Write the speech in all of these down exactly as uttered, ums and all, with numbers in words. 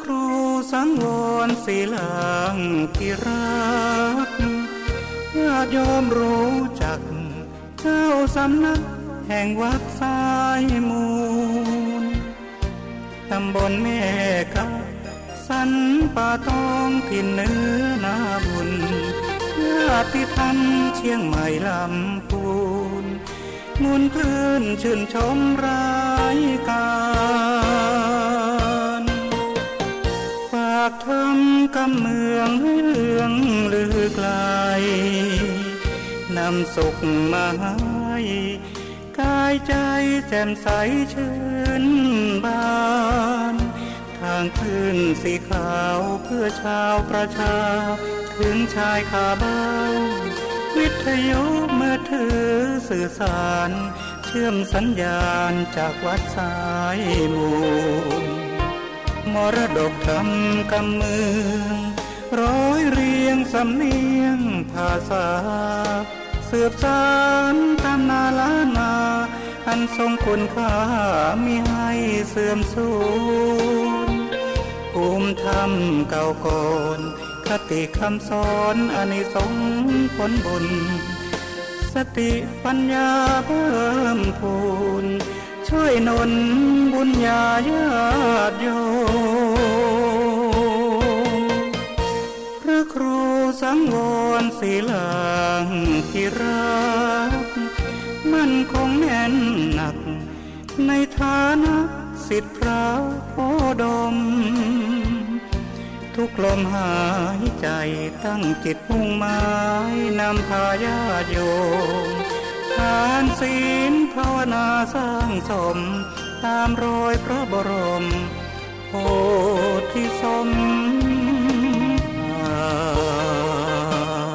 ครูสังวรศิลาที่รัก ญาติโยมรู้จัก เจ้าสำนักแห่งวัดสายมูล ตำบลแม่กะ สันป่าตอง ถิ่นเหนือนาบุญ ญาติธรรมเชียงใหม่ลำพูน มวลคลื่นชื่นชมรายการ ฝากธรรมกำเมืองให้เลื่องลือไกล นำสุขมาให้ กายใจแจ่มใสชื่นบาน ทางคลื่นสีขาวเพื่อชาวประชา ถึงชายคาเบ้า วิทยุมือถือสื่อสาร เชื่อมสัญญาณจากวัดสายมูล มรดกธรรมกำเมือง ร้อยเรียงสำเนียงภาษา สืบสานตำนานล้านนา อันทรงคุณค่ามิให้เสื่อมสูญ ภูมิธรรมเก่าก่อน คติคำสอนอานิสงส์ผลบุญ สติปัญญาเพิ่มพูน ช่วยหนุนบุญญาญาติโยม พระครูสังวรศิลาที่รัก มั่นคงแน่นหนัก ในฐานะศิษย์พระโคดม ทุกลมหายใจตั้งจิตมุ่งหมาย นำพาญาติโยม ทานศีลภาวนาสร้างสม ตามรอยพระบรม โพธิสมภาร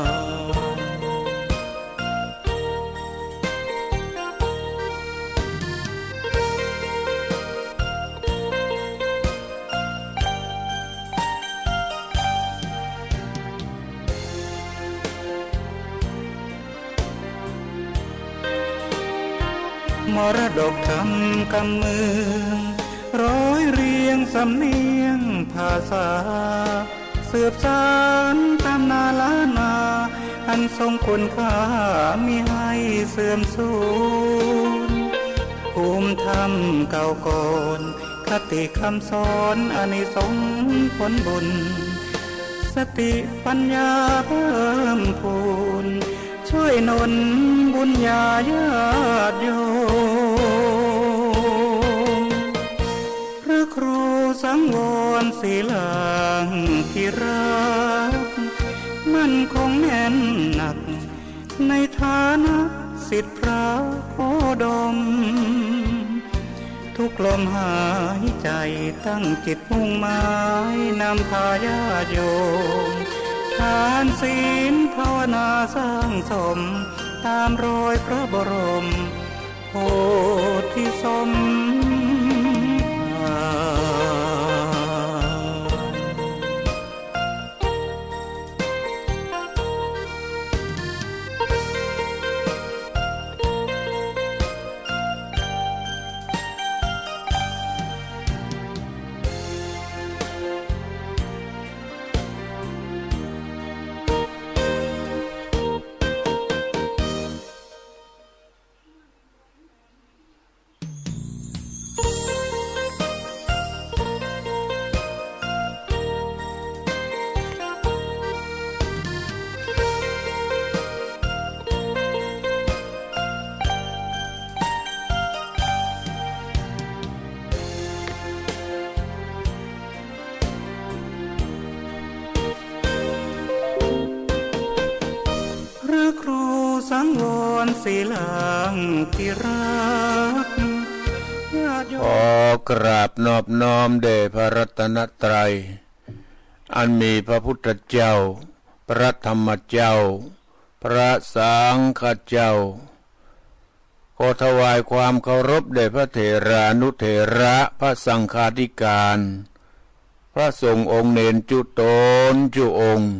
มรดกธรรมกำเมือง ร้อยเรียงสำเนียงภาษา สืบสานตำนานล้านนา อันทรงคุณค่ามิให้เสื่อมสูญ ภูมิธรรมเก่าก่อน คติคำสอนอานิสงส์ผลบุญ สติปัญญาเพิ่มพูน ช่วยหนุนบุญญาญาติโยม พระครูสังวรศิลาที่รัก มั่นคงแน่นหนัก ในฐานะศิษย์พระโคดม ทุกลมหายใจตั้งจิตมุ่งหมาย นำพาญาติโยม ทานศีลภาวนาสร้างสม ตามรอยพระบรม โพธิสมภาร พระครูสังวรศิลาที่รัก ญาติโยม ขอกราบนอบน้อมแด่พระรัตนตรัย อันมีพระพุทธเจ้า พระธรรมเจ้า พระสังฆเจ้า ขอถวายความเคารพแด่พระเถรานุเถระ พระสังฆาธิการ พระสงฆ์องค์เณรจุ๊ตนจุ๊องค์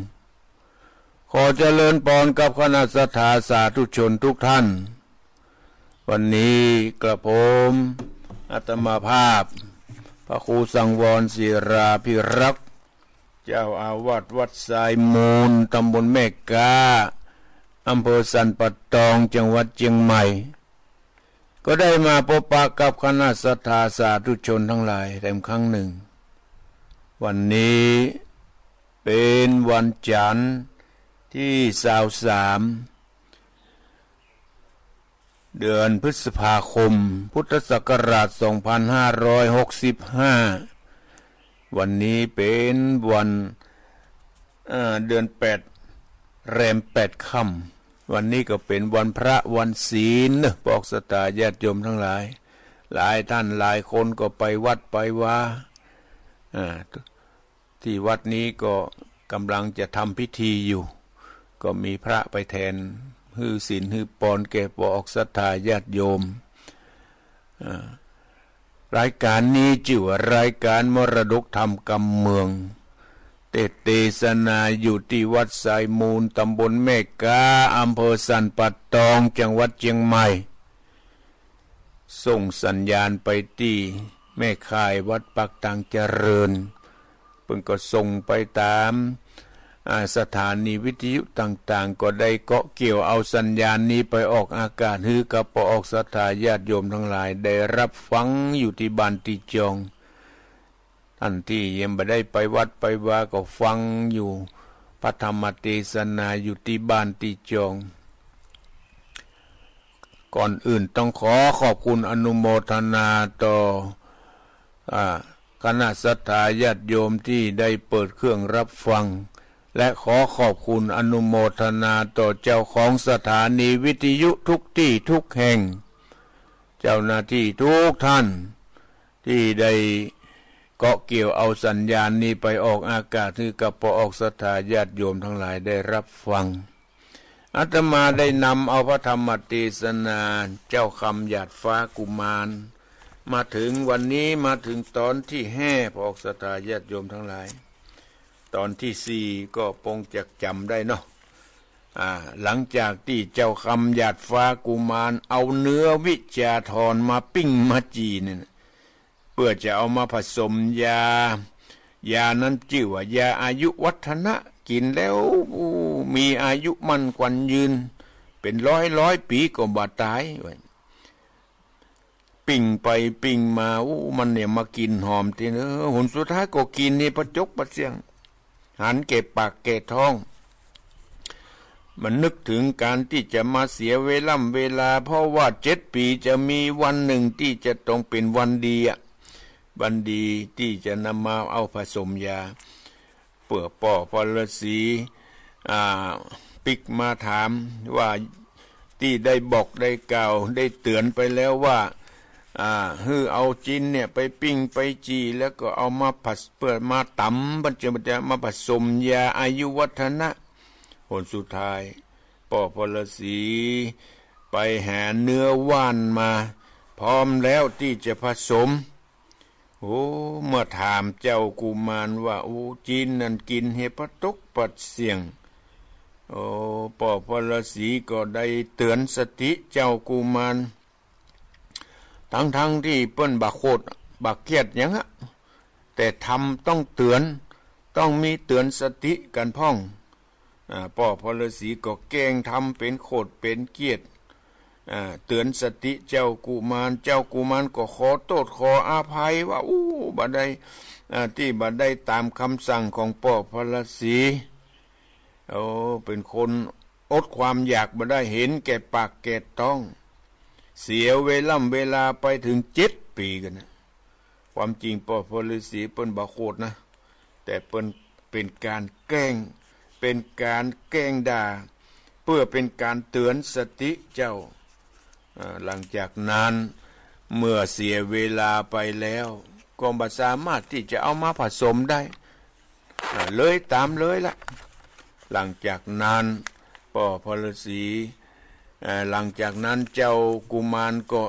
ขอเจริญปอนกับคณะศรัทธาสาธุชนทุกท่าน วันนี้กระผมอาตมาภาพ พระครูสังวรศิลาภิรักษ์ เจ้าอาวาสวัดทรายมูล ตำบลแม่ก๊า อำเภอสันป่าตอง จังหวัดเจียงใหม่ ก็ได้มาปะปะกับคณะศรัทธาสาธุชนตังหลายแต้มครั้งนึ่ง วันนี้เป๋นวันจันทร์ตี้ซาวสาม เดือนพฤษภาคม พุทธศักราชสองพันห้าร้อยหกสิบห้า วันนี้เป๋นวัน เอ่อ เดือนแปด แรมแปดค่ำ วันนี้ก็เป๋นวันพระวันศีลเนาะ ปอกศรัทธาญาติโยมตังหลาย หลายต้านหลายคนก็ไปวัดไปวา อ่า ตี้วัดนี้ก็ก่ำลังจะทำพิธีอยู่ ก็มีพระไปแทน หื้อศีลหื้อปอนแก่ปอกศรัทธาญาติโยม อ่า รายก๋านนี้จื้อว่ารายก๋านมรดกธรรมกำเมือง เตสน์เตสนาอยู่ตี้วัดทรายมูล ตำบลแม่ก๊า อำเภอสันป่าตอง จังหวัดเจียงใหม่ ส่งสัญญาณไปตี้แม่ข่ายวัดปากตางเจริญ เปิ้นก็ส่งไปต๋าม อ่า สถานีวิทยุต่างๆ ก็ได้เกาะเกี่ยวเอาสัญญาณนี้ไปออกอากาศ หื้อกับปอกศรัทธาญาติโยมตังหลายได้ฮับฟังอยู่ตี้บ้านตี้จอง ต้านตี้ยังบ่ได้ไปวัดไปวาก็ฟังอยู่พระธรรมเตสนาอยู่ตี้บ้านตี้จอง ก่อนอื่นต้องขอขอบคุณอนุโมทนาต่อ อ่า คณะศรัทธาญาติโยมตี้ได้เปิดเครื่องฮับฟัง และขอขอบคุณอนุโมทนาต่อเจ้าของสถานีวิทยุทุกตี้ทุกแห่ง เจ้าหน้าตี้ทุกท่าน ตี้ได้เกาะเกี่ยวเอาสัญญาณนี้ไปออกอากาศ หื้อกับปอกศรัทธาญาติโยมตังหลายได้ฮับฟัง อาตมาได้นำเอาพระธรรมเตสนาเจ้าคำหยาดฟ้ากุมาร มาเถิงวันนี้ มาเถิงตอนตี้ห้า ปอกศรัทธาญาติโยมตังหลาย ตอนตี้สี่ก็ปงจะจ๋ำได้เนาะ อ่า หลังจากตี้เจ้าคำหยาดฟ้ากุมารเอาเนื้อวิชาธรมาปิ้งมาจี่เนี่ย เปื้อจะเอามาผสมยา ยานั้นจื้อว่ายาอายุวัฒนะ กิ๋นแล้วมีอายุมั่นขวัญยืน เป๋นร้อยร้อยปี๋ก็บ่ต๋าย ปิ้งไปปิ้งมา อู้ มันเนี่ยมากิ๋นหอมตี้เนาะ หนสุดท้ายก็กิ๋นนี่ปะจ๊กปะเสี้ยง หันแก่ปากแก่ท้อง มันนึกเถิงก๋านตี้จะมาเสียเวล่ำเวลา เพราะว่าเจ็ดปี๋จะมีวันนึ่งตี้จะต้องเป๋นวันดีอะ วันดีตี้จะนำมาเอาผสมยา เปื้อป้อพระฤๅษี อ่า ปิ๊กมาถามว่า ตี้ได้บอกได้กล่าวได้เตื๋อนไปแล้วว่า อ่า หื้อเอาจีนเนี่ยไปปิ้งไปจี่ แล้วก็เอามาผัด เปื้อมาต๋ำ มันจะ มันจะมาผสมยาอายุวัฒนะ หนสุดท้าย ป้อพระฤๅษีไปหาเนื้อว่านมา พร้อมแล้วตี้จะผสม โอ้ เมื่อถามเจ้ากุมารว่า โอ้ จีนนั้นกิ๋นเหียปะต๊กปะเสี้ยง โอ้ ป้อพระฤๅษีก็ได้เตื๋อนสติเจ้ากุมาร ทั้งๆ ตี้เปิ้นบ่โขดบ่เคียดหยังอะ แต่ธรรมต้องเตื๋อน ต้องมีเตื๋อนสติกั๋นพ่อง อ่า ป้อพระฤๅษีก็แกล้งทำเป๋นโขดเป๋นเคียด อ่า เตื๋อนสติเจ้ากุมาร เจ้ากุมารก็ขอโต้ษขออภัยว่า อู้ บ่ได้ อ่า ตี้บ่ได้ต๋ามกำสั่งของป้อพระฤๅษี โอ้ เป๋นคนอดความอยากบ่ได้ หันแก่ปากแก่ท้อง เสียเวล่ำเวลาไปเถิงเจ็ดปี๋กั๋นนะ ความจริงป้อพระฤๅษีเปิ้นบ่โขดนะ แต่เปิ้นเป๋นก๋านแกล้ง เป๋นก๋านแกล้งด่า เปื้อเป๋นก๋านเตื๋อนสติเจ้า อ่า หลังจากนั้นเมื่อเสียเวลาไปแล้ว ก็บ่สามารถตี้จะเอามาผสมได้ อ่า เลยต๋ามเลยละ หลังจากนั้นป้อพระฤๅษี อ่า หลังจากนั้นเจ้ากุมารก็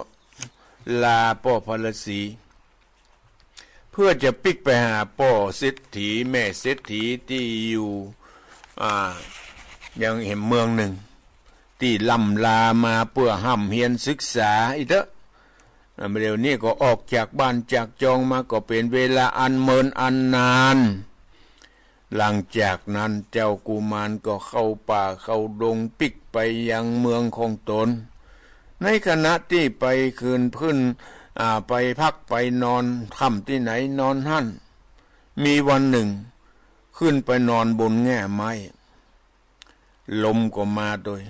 ลาป้อพระฤๅษี เปื้อจะปิ๊กไปหาป้อเศรษฐีแม่เศรษฐีตี้อยู่ อ่า ยังแหมเมืองนึ่ง ตี้ล่ำลามาเปื้อฮ่ำเฮียนศึกษาอีกเต๊อะ เดี๋ยวนี้ก็ออกจากบ้านจากจองมาก็เป๋นเวลาอันเมินอันนาน หลังจากนั้นเจ้ากุมารก็เข้าป่าเข้าดงปิ๊กไปยังเมืองของตน ในขณะตี้ไปคืนพื้น อ่า ไปพักไปนอนถ้ำตี้ไหนนอนหั้น มีวันนึ่งขึ้นไปนอนบนแง่ไม้ ลมก็มาโดย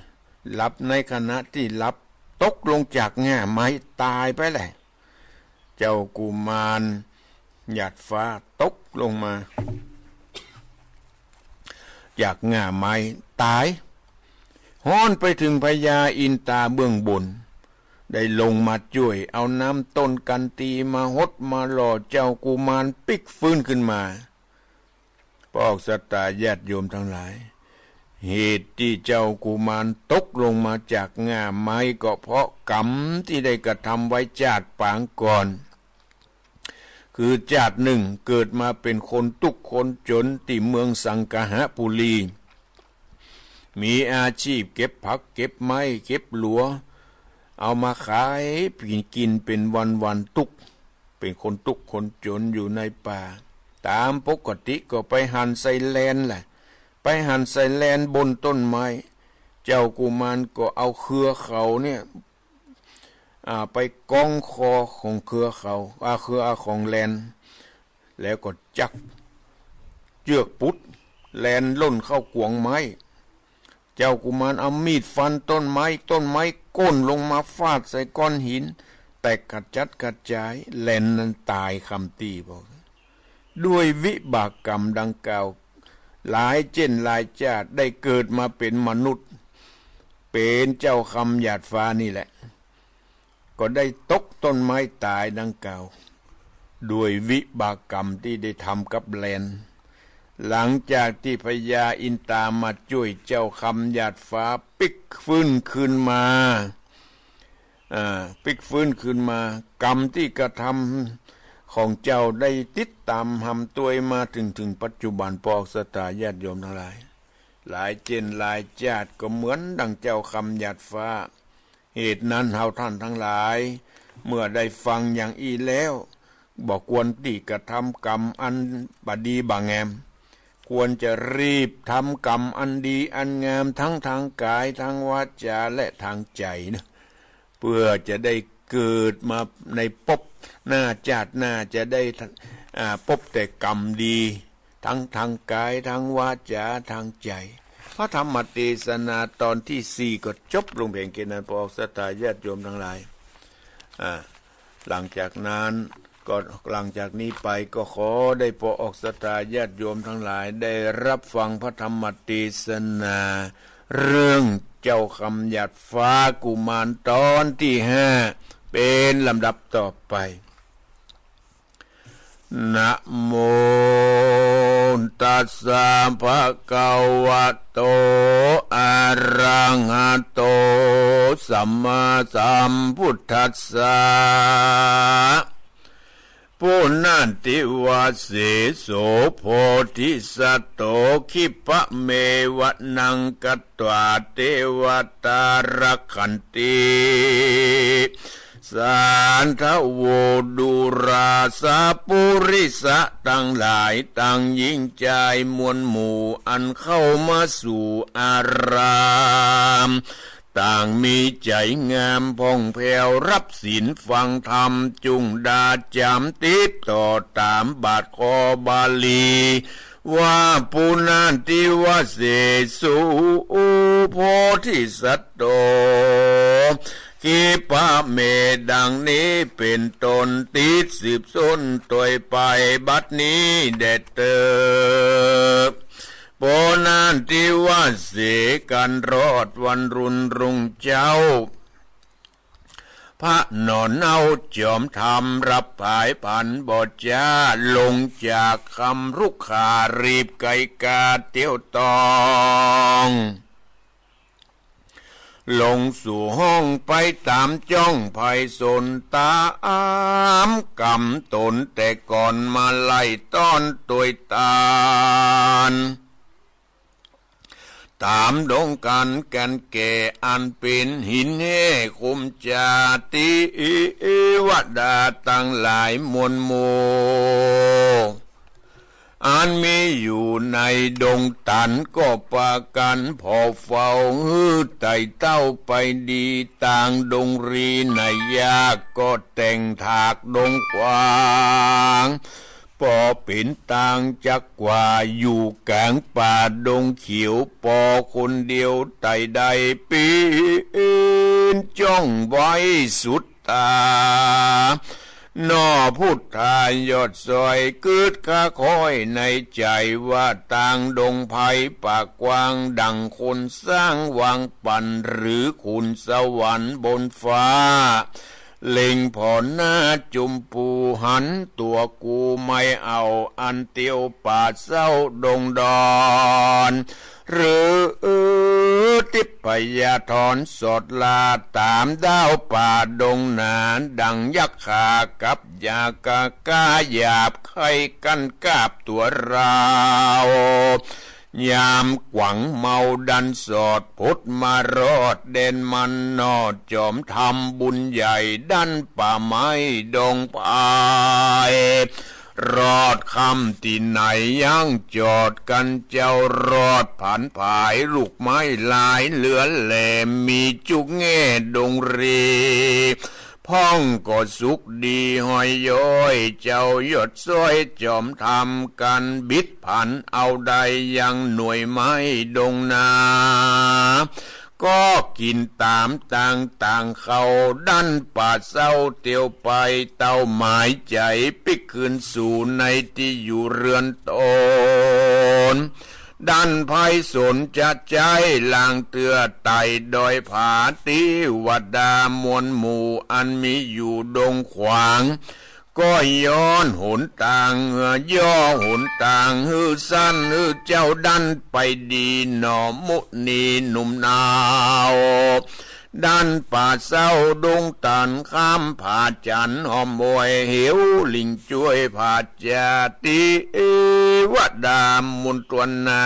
หลับ ในขณะตี้หลับตกลงจากแง่ไม้ตายไปแหละ เจ้ากุมารหยาดฟ้าตกลงมาจากแง่ไม้ต๋าย ฮ้อนไปเถิงพญาอินตาเบื้องบน ได้ลงมาจ้วย เอาน้ำต้นกันตีมาหดมาหล่อเจ้ากุมารปิ๊กฟื้นขึ้นมา ปอกศรัทธาญาติโยมตังหลาย เหตุตี้เจ้ากุมารตกลงมาจากแง่ไม้ก็เพราะกรรมตี้ได้กระทำไว้จาติปางก่อน คือจาตินึ่งเกิดมาเป๋นคนตุ๊กข์คนจ๋นตี้เมืองสังกหปุรี มีอาชีพเก็บผักเก็บไม้เก็บหลัว เอามาขายกิ๋นเป๋นวันๆ ตุ๊กข์ เป๋นคนตุ๊กข์คนจ๋นอยู่ในป่า ต๋ามปกติก็ไปหันใส่แลนแหละ ไปหันใส่แลนบนต้นไม้ เจ้ากุมารก็เอาเครือเขาเนี่ย อ่า ไปก๊องคอของเครือเขา อ่า เครือของแลน แล้วก็จักเจื้อกปุ๊ด แลนล่นเข้ากวงไม้ เจ้ากุมารเอามีดฟันต้นไม้ ต้นไม้โก้นลงมาฟาดใส่ก้อนหิน แตกกระจัดกระจาย แลนนั้นต๋ายคำตี้ บอก ด้วยวิบากกรรมดังกล่าว หลายเจ้นหลายจาติได้เกิดมาเป๋นมนุษย์ เป๋นเจ้าคำหยาดฟ้านี่แหละ ก็ได้ตกต้นไม้ต๋ายดังกล่าว ด้วยวิบากกรรมตี้ได้ทำกับแลน หลังจากตี้พญาอินตามาจ้วยเจ้าคำหยาดฟ้าปิ๊กฟื้นคืนมา อ่า ปิ๊กฟื้นคืนมา กรรมตี้กระทำของเจ้าได้ติดต๋ามหำตวยมาเถิง เถิงปัจจุบัน ปอกศรัทธาญาติโยมตังหลาย หลายเจ้นหลายจาติก็เหมือนดังเจ้าคำหยาดฟ้า เหตุนั้นเฮาต้านตังหลาย เมื่อได้ฟังอย่างอี้แล้ว บ่ควรตี้กระทำกรรมอันบ่ดีบ่างาม ควรจะรีบทำกรรมอันดีอันงาม ทั้งตางก๋าย ตางวาจ๋า และตางใจ๋นะ เปื้อจะได้เกิดมาในภพหน้าจาติหน้า จะได้ อ่า พบแต่กรรมดี ตังตางก๋าย ตางวาจ๋า ตางใจ๋ พระธรรมเตสนาต๋อนตี้สี่ก็จบลงเพียงแค่นั้น ปอกศรัทธาญาติโยมตังหลาย อ่า หลังจากนั้นก็ หลังจากนี้ไปก็ขอได้ปอกศรัทธาญาติโยมตังหลายได้รับฟังพระธรรมเตสนา เรื่องเจ้าคำหยาดฟ้ากุมารต๋อนตี้ห้า เป๋นลำดับต่อไป นะโม ตัสสะ ภะคะวะโต อะระหะโต สัมมาสัมพุทธัสสะ ปุณณันทิวาเสโส โพธิสัตโต ขิปปะเมวะ นังกัตวา เตวะตา รักขันติ สาธะโว ดูราสะ ปุริสะตังหลาย ตังหญิงจายมวลหมู่ อันเข้ามาสู่อาราม ต่างมีใจ๋งามผ่องแผ้ว รับศีลฟังธรรม จุ่งดาจ๋ำติดต่อต๋ามบาทคอบาลี ว่า ปุณณันทิวาเสสุ โพธิสัตโต ขิปปะเม ดังนี้เป๋นต้น ติดสืบส้นตวยไป บัดนี้แด่เต๊อ ปุณณันทิวาเส กันรอดวันรุ่นรุ่งเจ๊า พระหนอนเนาจ๋อมธรรม รับผายผันบ่จ๊า ลงจากคำรุกขา รีบไกกาเตียวตอง ลงสู่ห้องไปต๋ามจ้อง ไพศาลต๋ามกำต๋น แต่ก่อนมาไล่ต้อนตวยตาน ต๋ามดงกั๋นแก่นแก่ อันเป๋นหินแห้คุมจ๋า เตวดาตังหลายมวลหมู่ อันมีอยู่ในดงตันก็ปากั๋นผ่อเฝ้า หื้อไต่เต้าไปดี ตางดงรี ในยากก็แต่งถากดงขวาง ปอเป๋นตางจักกว่า อยู่ก๋างป่าดงเขียว ปอคนเดียวไต่ได้ เป๋นจ้องไว้สุดต๋า หน่อพุทธายอดซ้อย กึ๊ดคะคอยในใจ๋ว่า ตางดงไพรปากกว้าง ดั่งคนสร้างวางปั่น หรือขุนสวรรค์บนฟ้า เล็งผ่อหน้าจุมปู หันตั๋วกูไม่เอา อันเตียวป่าเศร้าดงดอน หรือทิพยธรสอดลา ต๋ามด้าวป่าดงหนา ดั่งยักขากับยากะก้า หยาบใค่กั้นกาบตั๋วราว ยามขวังเมาดันสอด ผุดมารอดแดนมัน หน่อจอมธรรมบุญใหญ่ ดั้นป่าไม้ดงไพร รอดค่ำตี้ไหนยังจอดกั๋นเจ้า รอดผันผายลูกไม้หลายเหลือแหลม มีจุกแง่ดงรี พ่องก็สุขดีห้อยย้อย เจ้ายอดซ้อยจอมธรรม กั๋นบิดผันเอาได้ยังหน่วยไม้ดงนา ก็กิ๋นต๋ามตางต่างเขา ดั้นป่าเศร้าเตียวไป เต้าหมายใจ๋ปิ๊กคืนสู่ ในตี้อยู่เรือนต๋น ดั้นไพรสนจะใจ๊ลางเตื้อ ไต่ดอยผาเตวดามวลหมู่ อันมีอยู่ดงขวาง ก็ย้อนหนตาง เอ่อ ย่อหนตางหื้อสั้น หื้อเจ้าดั้นไปดี หน่อมุนีหนุ่มนาว ดั้นป่าเศร้าดงตัน ข้ามผาจั๋น ห้อมห้วยเหวลิงจ้วย ผาจาเตวดามนตวนนา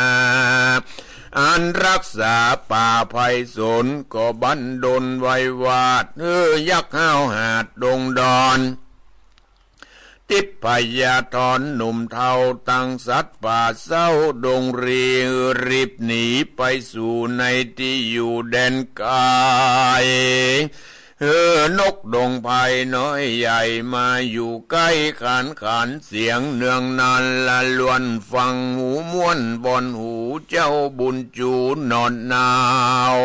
อันรักษาป่าไพรสน ก็บันดลไว้วาด หื้อยักษ์ห้าวหาดดงดอน ทิพยธรหนุ่มเฒ่า ตังสัตว์ป่าเศร้าดงรี รีบหนีไปสู่ในตี้อยู่แดนไก๋ หื้อนกดงไพรน้อยใหญ่ มาอยู่ใก้ขาน ขานเสียงเนืองนาน ละลวนฟังหูม่วน บ่อนหูเจ้าบุญจูนอนหนาว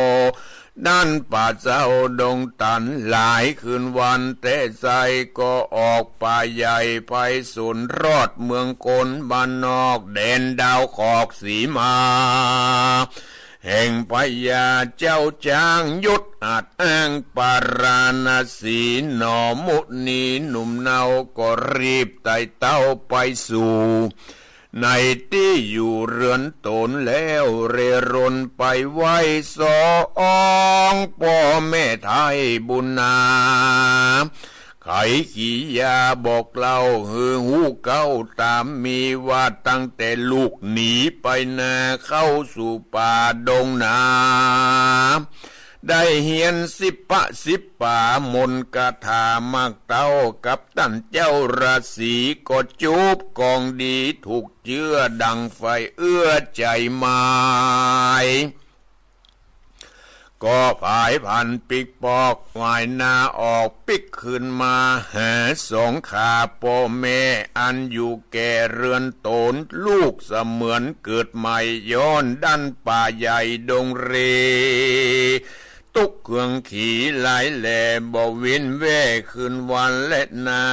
ดั้นป่าเศร้าดงตัน หลายคืนวันแต๊ไส้ ก็ออกป่าใหญ่ไพรสน รอดเมืองคนบ้านนอก แดนดาวขอกสีมา แห่งพญาเจ้าจ๊าง ยศอาจอ้างปาราณสี หน่อมุนีหนุ่มเนา ก็รีบไต่เต้าไปสู่ ในตี้อยู่เรือนต๋นแล้ว เร่ร่อนไปไหว้สองป้อแม่ไท้บุญนา ไขขียาบอกเล่าหื้อฮู้เก๊าต๋ามมี ว่าตั้งแต่ลูกหนีไปนา เข้าสู่ป่าดงนา ได้เฮียนสิบปะสิบป๋า มนต์คาถามากเต้า กับต้านเจ้าราศี ก็จูบกองดี ถูกเจื้อดั่งไฟเอื้อใจ๋หมาย ก็ผายผันปิ๊กปอก หวายหน้าออกปิ๊กคืนมา หาสองข้าป้อแม่ อันอยู่แก่เรือนต๋น ลูกเสมือนเกิดใหม่ ย้อนดั้นป่าใหญ่ดงเร ตุ๊กเคืองขีหลายแหล่ บ่เว้นแว่คืนวันและนา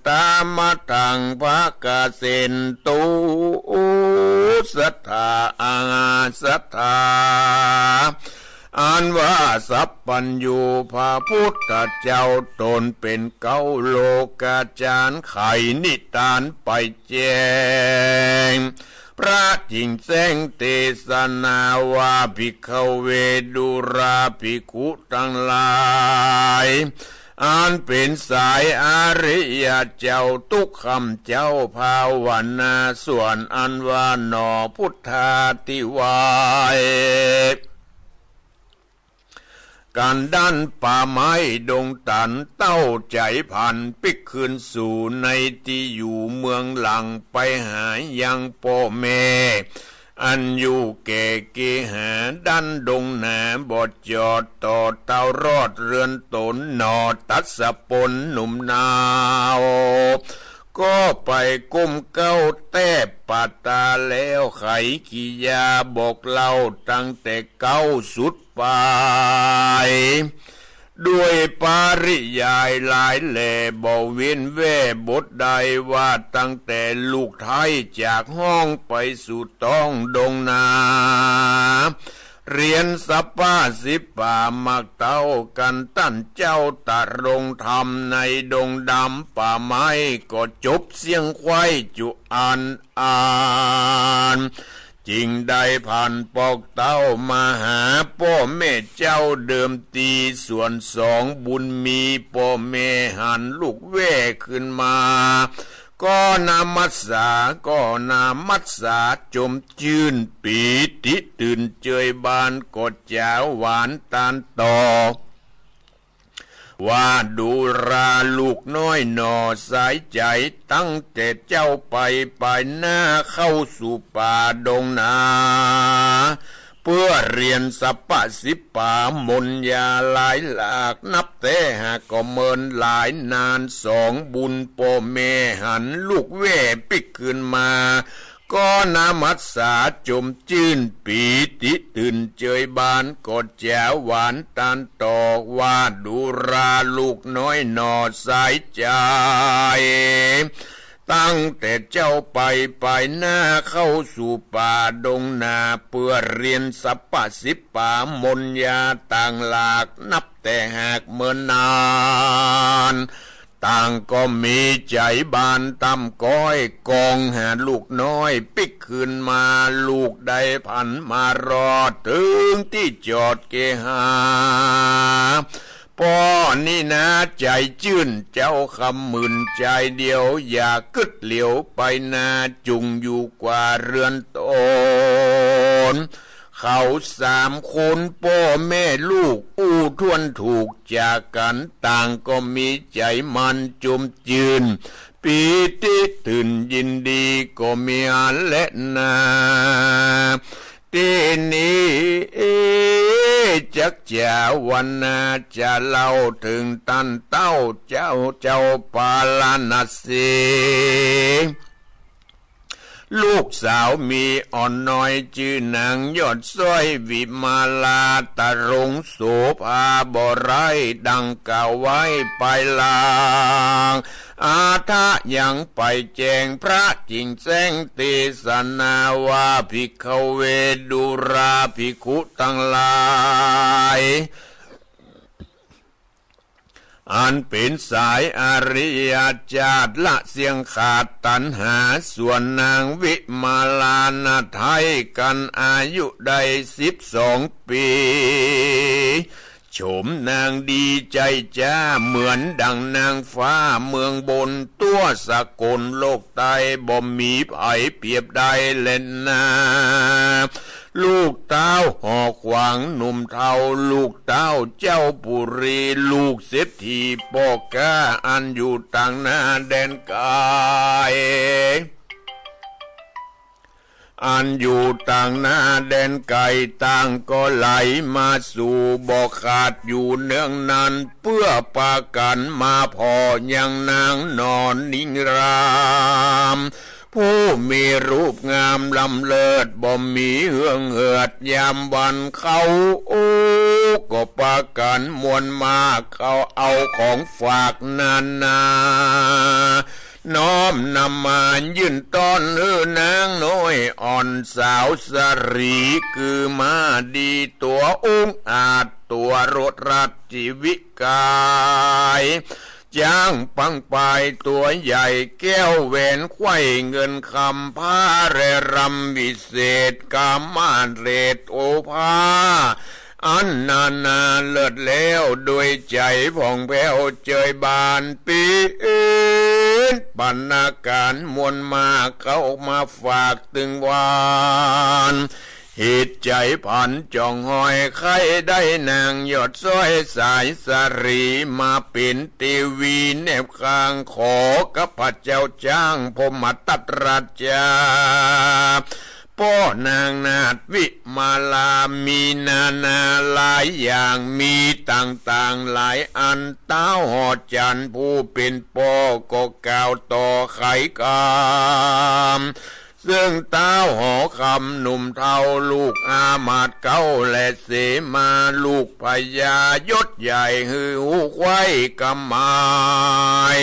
ตามาตังภะกะเสนตุ สัตถาอาสัตถา อันว่าสัพพัญญูพระพุทธเจ้า ต๋นเป๋นเก๊าโลกาจารย์ ไขนิทานไปแจ้ง พระจิ่งแจ้งเตสนาว่า ภิกขเว ดูราภิกขุตังหลาย อันเป๋นสายอริยะเจ้า ตุ๊กค่ำเจ๊าภาวนา ส่วนอันว่าหน่อพุทธาธิวาย กันด้านป่าไม้ดงตัน เต้าใจ๋ผันปิ๊กคืนสู่ ในตี้อยู่เมืองหลัง ไปหายังป้อแม่ อันอยู่แก่เกหา ด้านดงหนาบ่จอด ต่อเต้ารอดเรือนต๋น หน่อตัดสะปนหนุ่มนาว ก็ไปก้มเก๊าแต้ปะต๋า แล้วไขกิยาบอกเล่า ตั้งแต่เก๊าสุดปาย ด้วยปริยายหลายแหล่ บ่เว้นแว่บทใด ว่าตั้งแต่ลูกไท้จากฮ้อง ไปสู่ต๊องดงนา เรียนสัปปะสิบปะ มักเต้ากันต้านเจ้า ตรงธรรมในดงดำป่าไม้ ก็จบเสี้ยงไขว้จุอัน อ่าน จึงได้ผันปอกเต้ามาหาป้อแม่เจ้าเดิมตี้ ส่วนสองบุญมี ป้อแม่หันลูกแว่คืนมา ก็นมัสสา ก็นมัสสาจมจื้น ปีติตื่นเจยบาน ก็จ๋าหวานตานต่อ ว่าดูราลูกน้อยหน่อสายใจ๋ ตั้งแต่เจ้าไป ไปหน้าเข้าสู่ป่าดงนา เปื้อเรียนสัปปะสิบปะ มนต์ยาหลายหลาก นับแต่หากก็เมินหลายนาน สองบุญป้อแม่หันลูกแว่ปิ๊กคืนมา ก็นมัสสาจมจื้น ปีติตื่นเจยบาน ก็จ๋าหวานตานต่อ ว่าดูราลูกน้อยหน่อสายใจ๋ ตั้งแต่เจ้าไป ไปหน้าเข้าสู่ป่าดงนา เปื้อเรียนสัปปะสิบปะ มนต์ยาต่างหลาก นับแต่หากเมินนาน ต่างก็มีใจ๋บานต่ำก้อย กองหาลูกน้อยปิ๊กคืนมา ลูกได้ผันมารอด เถิงตี้จอดเกหา ป้อนี้นาใจ๋จื้น เจ้าคำหมื่นใจ๋เดียว อย่ากึ๊ดเหลียวไปนา จุ่งอยู่กว่าเรือนต๋น เขาสามคนป้อแม่ลูก อู้ถ้วนถูกจากกั๋น ต่างก็มีใจ๋มันจมจื้น ปีติตื่นยินดีก็มีอันแลนา ตี้นี้จักจ๋าวนา จะเล่าเถิงต้านเต้าเจ้า เจ้าปาราณสี ลูกสาวมีอ่อนน้อย จื้อนางยอดสร้อยวิมาลา ตรงโสภาบ่ไร้ดังกล่าวไว้ปายหลัง อาทะยังไปแจ้งพระจิ่งแจ้งเตสนาว่า ภิกขเว ดูราภิกขุตังหลาย อันเป๋นสายอริยะจาติ ละเสี้ยงขาดตัณหา ส่วนนางวิมาลานาไท้กั๋น อายุได้สิบสองปี๋ โฉมนางดีใจ๋จ๊า เหมือนดังนางฟ้าเมืองบน ตั๋วสกลโลกใต้ บ่มีใผเปรียบได้แลนา ลูกเต้าหอขวางหนุ่มเฒ่า ลูกเต้าเจ้าปุรี ลูกเศรษฐีป้อก๊า อันอยู่ตางหน้าแดนไก๋ อันอยู่ตางหน้าแดนไก๋ ต่างก็ไหลมาสู่ บ่ขาดอยู่เนืองนั้น เปื้อปากั๋นมาผ่อยังนางหน่อนิราม ผู้มีรูปงามล้ำเลิศ บ่มีเหื่องเหือดยามวัน เข้า โอ้ ก็ปากั๋นมวลมา เข้าเอาของฝากนานา น้อมนำมายื่นต้อน หื้อนางน้อยอ่อนสาวสะหรี คือมาดีตั๋วองอาจ ตั๋วรถรัดชีวิกาย จ๊างปังปายตั๋วใหญ่ แก้วแหวนไขว้เงินคำ ผ้าแร่รำวิเศษ กามาเรศโอภา อันนานาเลิศแล้ว โดยใจ๋ผ่องแผ้วเจยบาน เป๋นปัณณาก๋ารมวลมาก เข้ามาฝากตึงวาน เหตุใจ๋ผันจ๋องฮอย ใค่ได้นางยอดซ้อยสายสะหลี มาเป๋นเตวีแนบข้าง ขอข้าพเจ้าจ้างพรหมทัตราชา ป้อนางนาถวิมาลา มีนานาหลายอย่าง มีต่างๆ หลายอัน เต๊าหอจันทร์ผู้เป๋นป้อ ก็กล่าวต่อไขกำ เซิ่งเต๊าหอคำหนุ่มเฒ่า ลูกอามาตย์เก๊า และเสมาลูกพญายศใหญ่ หื้อฮู้ใค่กำหมาย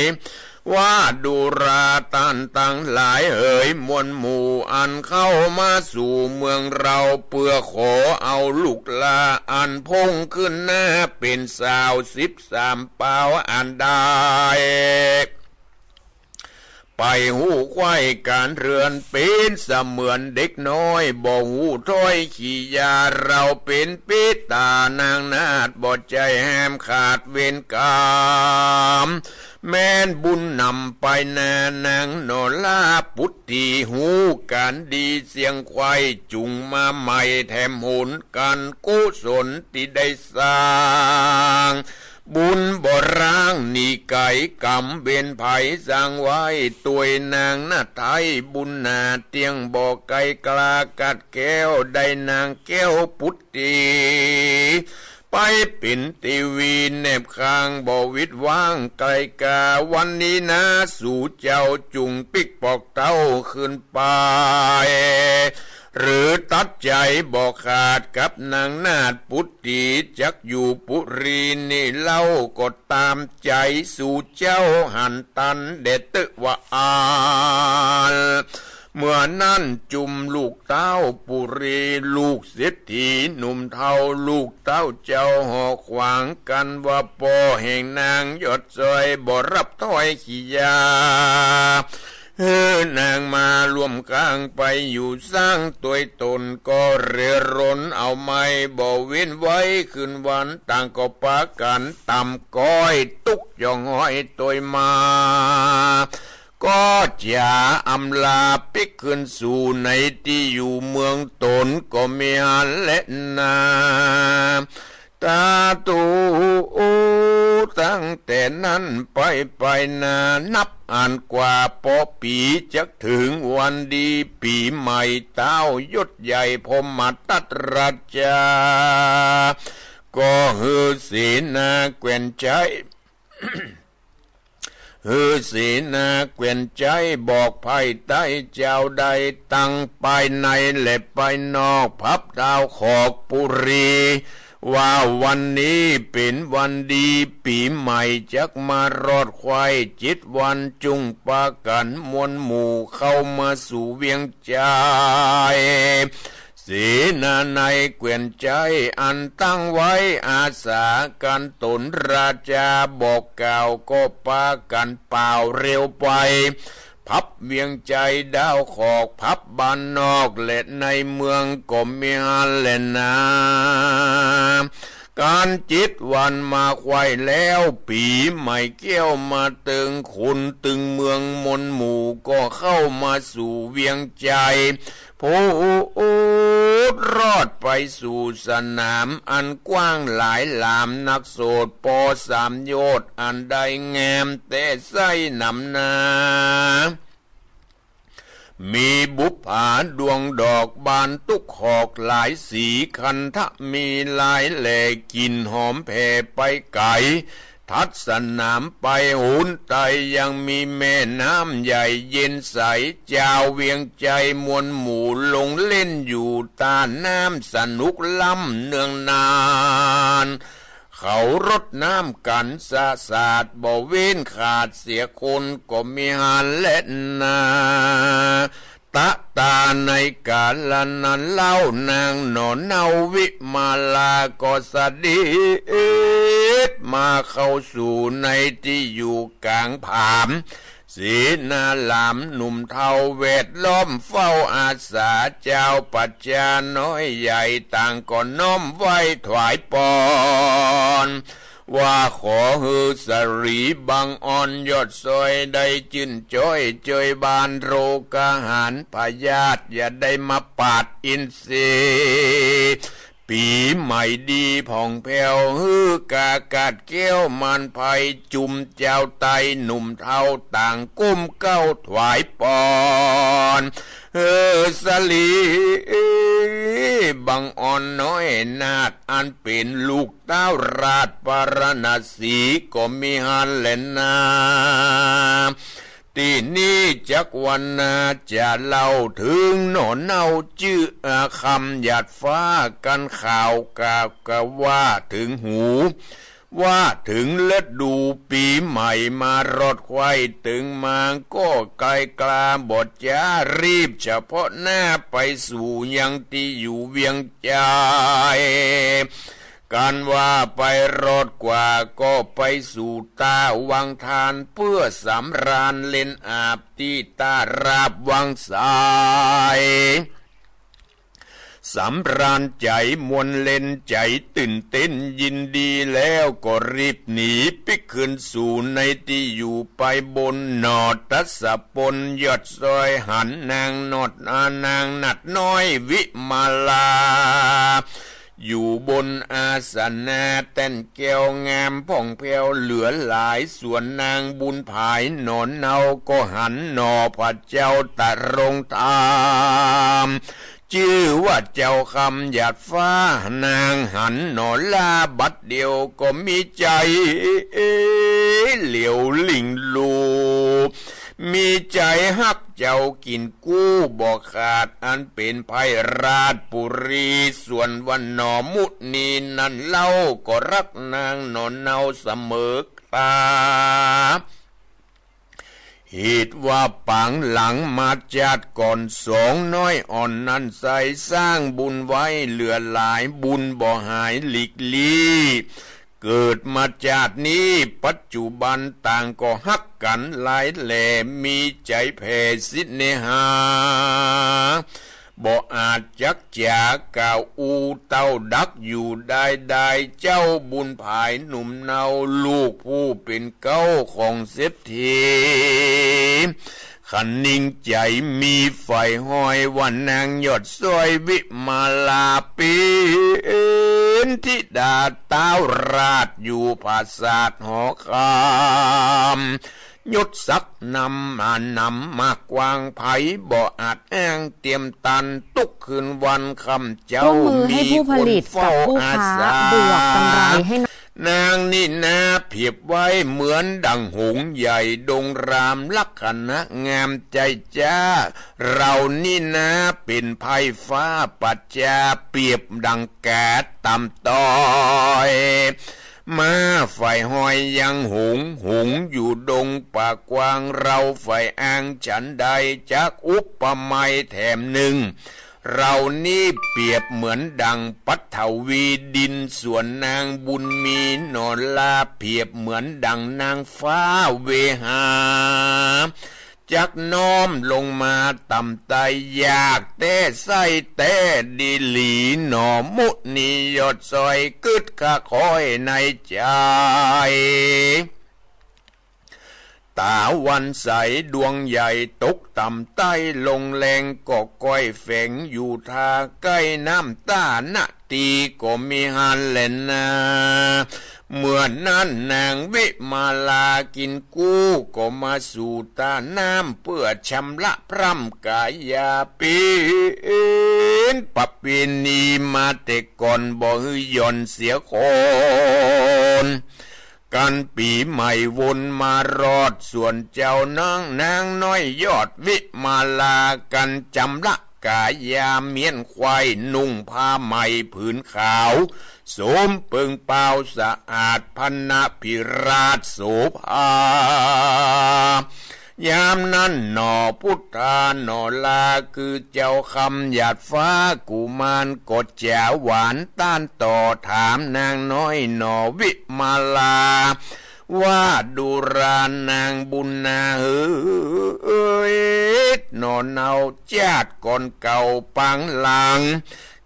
ว่าดูราต้านตังหลายเหย มวลหมู่อันเข้ามาสู่เมืองเรา เปื้อขอเอาลูกหล้านอันพ่งขึ้นหน้า เป๋นสาวสิบสามปาวอันใด ไปฮู้ใค่ก๋านเฮือน เป๋นเสมือนเด็กน้อย บ่ฮู้ถ้อยขียา เราเป๋นปิตานางนาถ บ่ใจ้แห้มขาดเวรก๋รรม แม้นบุญนำไปหน้า นางหนอลาปุตตี ฮู้ก๋านดีเสี้ยงใคว่ จุ่งมาใหม่แถมหน ก๋านกุศลตี้ได้สร้าง บุญบ่ร้างหนีไก๋ ก๋รรมเวรใผสร้างไว้ ตวยนางนาถไท้ บุญหนาเตี้ยงบ่ไกล กล้ากัดแก้ว ได้นางแก้วปุตตี ไปเป๋นเตวีแนบข้าง บ่วิดว้างไกลกา วันนี้นาสู่เจ้า จุ่งปิ๊กปอกเต้าขึ้นไป หรือตัดใจ๋บ่ขาด กับนางนาถปุต ตีจักอยู่ปุรีนี่เล่า ก็ต๋ามใจ๋สู่เจ้า หันตันแด่เต๊อะว่าอั้น เมื่อนั้นจุมลูกเต้าปุรี ลูกเศรษฐีหนุ่มเฒ่า ลูกเต้าเจ้าหอขวาง กั๋นว่าป้อแห่งนางยอดซ้อย บ่ฮับถ้อยขียา หื้อนางมาร่วมข้าง ไปอยู่ซ้างตวยต๋น ก็เรรนเอาไม้ บ่เว้นไว้คืนวัน ต่างก็ปากั๋นต๋ามก้อย ตุ๊กหย่องห้อยตวยมา ก็จ๋าอำลาปิ๊กคืนสู่ในตี้อยู่เมืองต๋น ก็มีหั้นแลนา ตาตู ตั้งแต่นั้นไป ไปนานับอันกว่า ปอปี๋จักเถิงวันดีปี๋ใหม่ เต๊ายศใหญ่พรหมทัตราชา ก็หื้อเสนาแคว่นใจ๊ หื้อเสนาแคว่นใจ๊ บอกไพร่ใต้เจ้าใด ตังภายในและภายนอก พับดาวขอกปุรี ว่าวันนี้เป๋นวันดีปี๋ใหม่ จักมารอดใคว่เจ็ดวัน จุ่งปากั๋นมวลหมู่เข้ามาสู่เวียงใจ๊ เสนาในแคว่นใจ๊ อันตั้งไว้อาสากั๋นต๋นราชาบอกกล่าว ก็ปากั๋นป่าวเร็วไป พับเวียงใจ๊ดาวขอก พับบ้านนอกและในเมืองก็มีหั้นแลนา ก๋านเจ็ดวันมาไขว่แล้ว ปี๋ใหม่แก้วมาเติง คนตึงเมืองมวลหมู่ก็เข้ามาสู่เวียงใจ๊ ผู้รอดไปสู่สนามอันกว้างหลายหลามนักโสด ปอสามโยชน์อันได้งามแต๊ไส้หนำนา มีบุปผาดวงดอกบานตุ๊กหอกหลายสี คันธะมีลายแหล่กลิ่นหอมแผ่ไปไก๋ ถัดสนามไปหนใต้ยังมีแม่น้ำใหญ่เย็นใส จาวเวียงใจ๊มวลหมู่ลงเล่นอยู่ต้าน้ำสนุกล้ำเนืองนาน เขารดน้ำกั๋นสะสาดบ่เว้นขาดเสียคนก็มีหั้นแลนา ตะตาในกาละนั้นเล่านางหนอเนาวิมาลาก็เสด็จมาเข้าสู่ในตี้อยู่ก๋างผาม เส สนาหลามหนุ่มเฒ่าแวดล้อมเฝ้าอาสา เจ้าปัจจาน้อยใหญ่ต่างก็น้อมไหว้ถวายปอนว่า ขอหื้อสะหลีบังอ่อนยอดซอยได้จื้นจ้อยเจยบานโรคาหารพยาธิอย่าได้มาปาดอินทรีย์ ปี๋ใหม่ดีผ่องแผ้ว หื้อกากาดแก้วมารภัย จุมเจ้าใต้หนุ่มเฒ่าต่างก้มเก้าถวายปอน หื้อสะหลีบังอ่อนน้อยนาฏ อันเป๋นลูกต้าวราชปาราณสีก็มีหั้นแลนา ตี้นี้จักวรรณาจะเล่าเถิงหน่อเน่าจื้ออาคำหยาดฟ้า กันข่าวกาบกะว่าเถิงหู ว่าเถิงฤดูปี๋ใหม่มารอดไขว้เถิงมา ก็ไกลกาบ่จ๊า รีบเฉพาะหน้าไปสู่ยังตี้อยู่เวียงจันทน์ กันว่าไปรอดกว่าก็ไปสู่ต้าวังทาน เปื้อสำราญเล่นอาบตี้ต้าราบวังสาย สำราญใจ๋มวลเล่นใจ๋ตื่นเต้นยินดีแล้วก็รีบหนีปิ๊กคืนสู่ในตี้อยู่ไปบนหน่อตัสสะปนยอดซอย หันนางหนอด นางหนาดน้อยวิมาลา อยู่บนอาสนะแต้นแก้วงามผ่องแผ้วเหลือหลาย ส่วนนางบุญผายหน่อเนาก็หันหน่อพระเจ้าตะรงธรรม จื้อว่าเจ้าคำหยาดฟ้า นางหันหน่อลาบัดเดียวก็มีใจ๋เหลียวหลิ่งหลู่ มีใจ๋ฮักเจ้ากิ๋นกู้บ่ขาด อันเป๋นไพร่ราชปุรี ส่วนว่าหน่อมุนีนั้นเล่าก็ฮักนางหน่อเนาเสมอต๋า เหตุว่าปางหลังมาจาติก่อนสองน้อยอ่อนนั้นไซร้สร้างบุญไว้เหลือหลาย บุญบ่หายหลีกลี้ เกิดมาจาตินี้ปัจจุบันต่างก็ฮักกั๋นหลายแหล่ มีใจ๋แผ่สิเนหา บ่อาจจักจ๋ากล่าวอู้เต้าดักอยู่ได้ ได้เจ้าบุญผายหนุ่มเนาลูกผู้เป๋นเก๊าของเศรษฐี คะนิงใจ๋มีใฝ่ห้อยว่านางยอดซอยวิมาลาเป๋นธิดาต้าวราชอยู่ผาสาทหอคำ ยศศักดิ์นำมานำมากว้าง ใผบ่อาจอ้างเตียมตัน ตุ๊กคืนวันค่ำเจ๊า ร่วมมือให้ผู้ผลิตกับผู้ค้า มีคนเฝ้าอาสา บวกกำไรให้ นางนี่นาเปรียบไว้เหมือนดั่งหงส์ใหญ่ดงราม ลักษณะงามใจ๋จ๊า เฮานี่นาเป๋นไพร่ฟ้าปัจจา เปรียบดั่งกาดต่ำต้อย ม้าใฝ่ห้อยยังหงส์ หงส์อยู่ดงป่ากว้าง เฮาใฝ่อ้างฉันใด จักอุปไมยแถมนึ่ง เฮานี่เปรียบเหมือนดั่งปัฐวีดิน ส่วนนางบุญมีหน่อลาเปรียบเหมือนดั่งนางฟ้าเวหา จักน้อมลงมาต่ำใต้ อยากแต๊ใส้แต๊ดีหลีหน่อมุนียอดซอย กึ๊ดคะคอยในใจ๋ ต๋าวันใสดวงใหญ่ตกต่ำใต้ลงแลง ก็ก้อยแฝงอยู่ท่าใก้น้ำต้า นาตี้ก็มีหั้นแลนา เมื่อนั้นนางวิมาลากิ๋นกู้ก็มาสู่ต้าน้ำ เปื้อชำระพร่ำก๋ายา เป๋นประเพณีมาแต่ก่อน บ่หื้อหย่อนเสียคน กันปี๋ใหม่วนมารอด ส่วนเจ้านาง นางน้อยยอดวิมาลา กันจำระก๋ายาเมี้ยนไขว้ นุ่งผ้าใหม่ผืนขาว สวมเปิงเปล้าสะอาด พรรณพิราชโสภา ยามนั้นหน่อพุทธาหน่อลา คือเจ้าคำหยาดฟ้ากุมาร ก็จ๋าหวานต้านต่อ ถามนางน้อยหน่อวิมาลา ว่าดูรา นางบุญนาเหย หน่อเนาจาติก่อนเก่าปางหลัง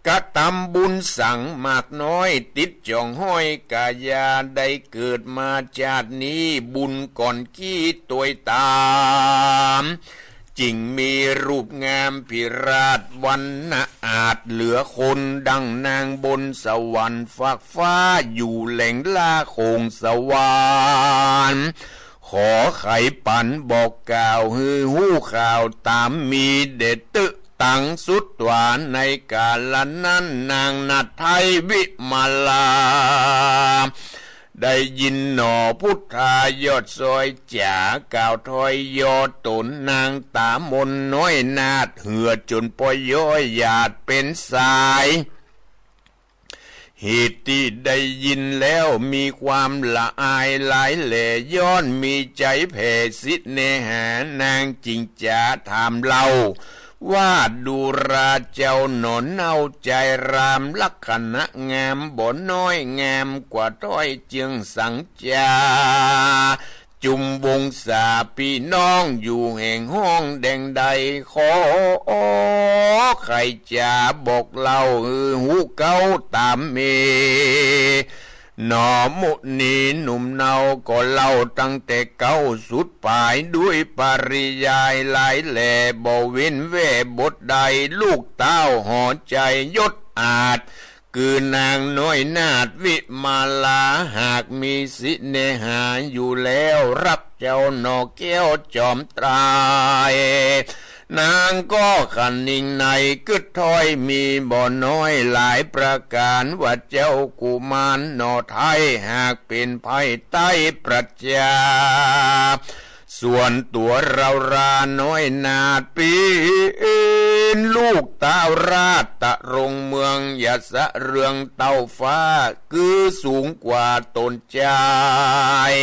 กระตำบุญสังมากน้อย ติดจ๋องห้อยกายา ได้เกิดมาจาตินี้ บุญก่อนกี้ตวยตาม จึงมีรูปงามพิราชวรรณะอาจเหลือคน ดังนางบนสวรรค์ฟากฟ้า อยู่แหลงล่าโขงสวรรค์ ขอไขปันบอกกล่าวหื้อฮู้ข่าวต๋ามมีเดชตึตังสุดต๋วา ในกาละนั้นนางนาฏไทยวิมาลา ได้ยินหน่อพุทธายอดซอยจ๋า กล่าวถ้อยย่อต๋นนางต๋ามนน้อยนาฏ เหือดจ๋นปอย้อยหยาดเป๋นสาย เหตุตี้ได้ยินแล้วมีความละอายหลายแหล่ ย้อนมีใจ๋แผ่สิเนหา นางจึงจ๋าถามเล่า ว่าดูราเจ้าหน่อเนา ใจ๋รามลักขณะงามบ่น้อย งามกว่าถ้อยเจื้องสังจ๋า จุมวงศาปี้น้องอยู่แห่งห้องแดงใด ขอไขจ๋าบอกเล่าหื้อฮู้เก้าต๋ามเม หน่อมุนีหนุ่มเนาก็เล่าตั้งแต่เก้าสุดป๋าย ด้วยปริยายหลายแหล่ บ่เว้นแว่บทใด ลูกเต้าหอใจ๋ยศอาจ คือนางน้อยนาฏวิมาลา หากมีสิเนหาอยู่แล้ว รักเจ้าหน่อแก้วจอมไตร นางก็คะนิงในกึ๊ดถ้อยมีบ่น้อยหลายประก๋าน ว่าเจ้ากุมารหน่อไทย หากเป๋นภายใต้ปรัชญา ส่วนตั๋วเราราน้อยนาฏ เป๋นลูกเต้าราชตะรงเมือง อย่าสะเรืองเต้าฟ้า คือสูงกว่าต๋นจาย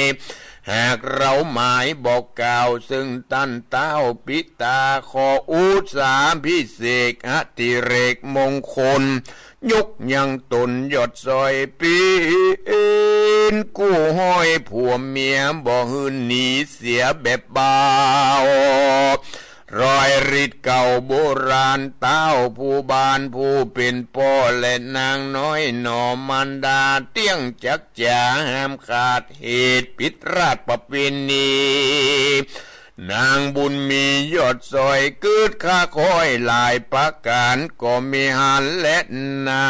หากเราหมายบอกกล่าวเซิ่งต้านเต้าปิต๋า ขออุสสาภิเษกอดิเรกมงคล ยกยังต๋นยอดซอย เป๋นกู้ห้อยผัวเมีย บ่หื้อหนีเสียแบบเบา รอยฤทธิ์เก่าโบราณ เต้าผู้บ้านผู้เป๋นป้อ และนางน้อยหน่อมารดา เตี้ยงจักจ๋าห้ามขาดเหตุ ผิดราชประเพณี นางบุญมียอดซอย กึ๊ดค่าค่อยหลายประก๋าน ก็มีหั้นแลนา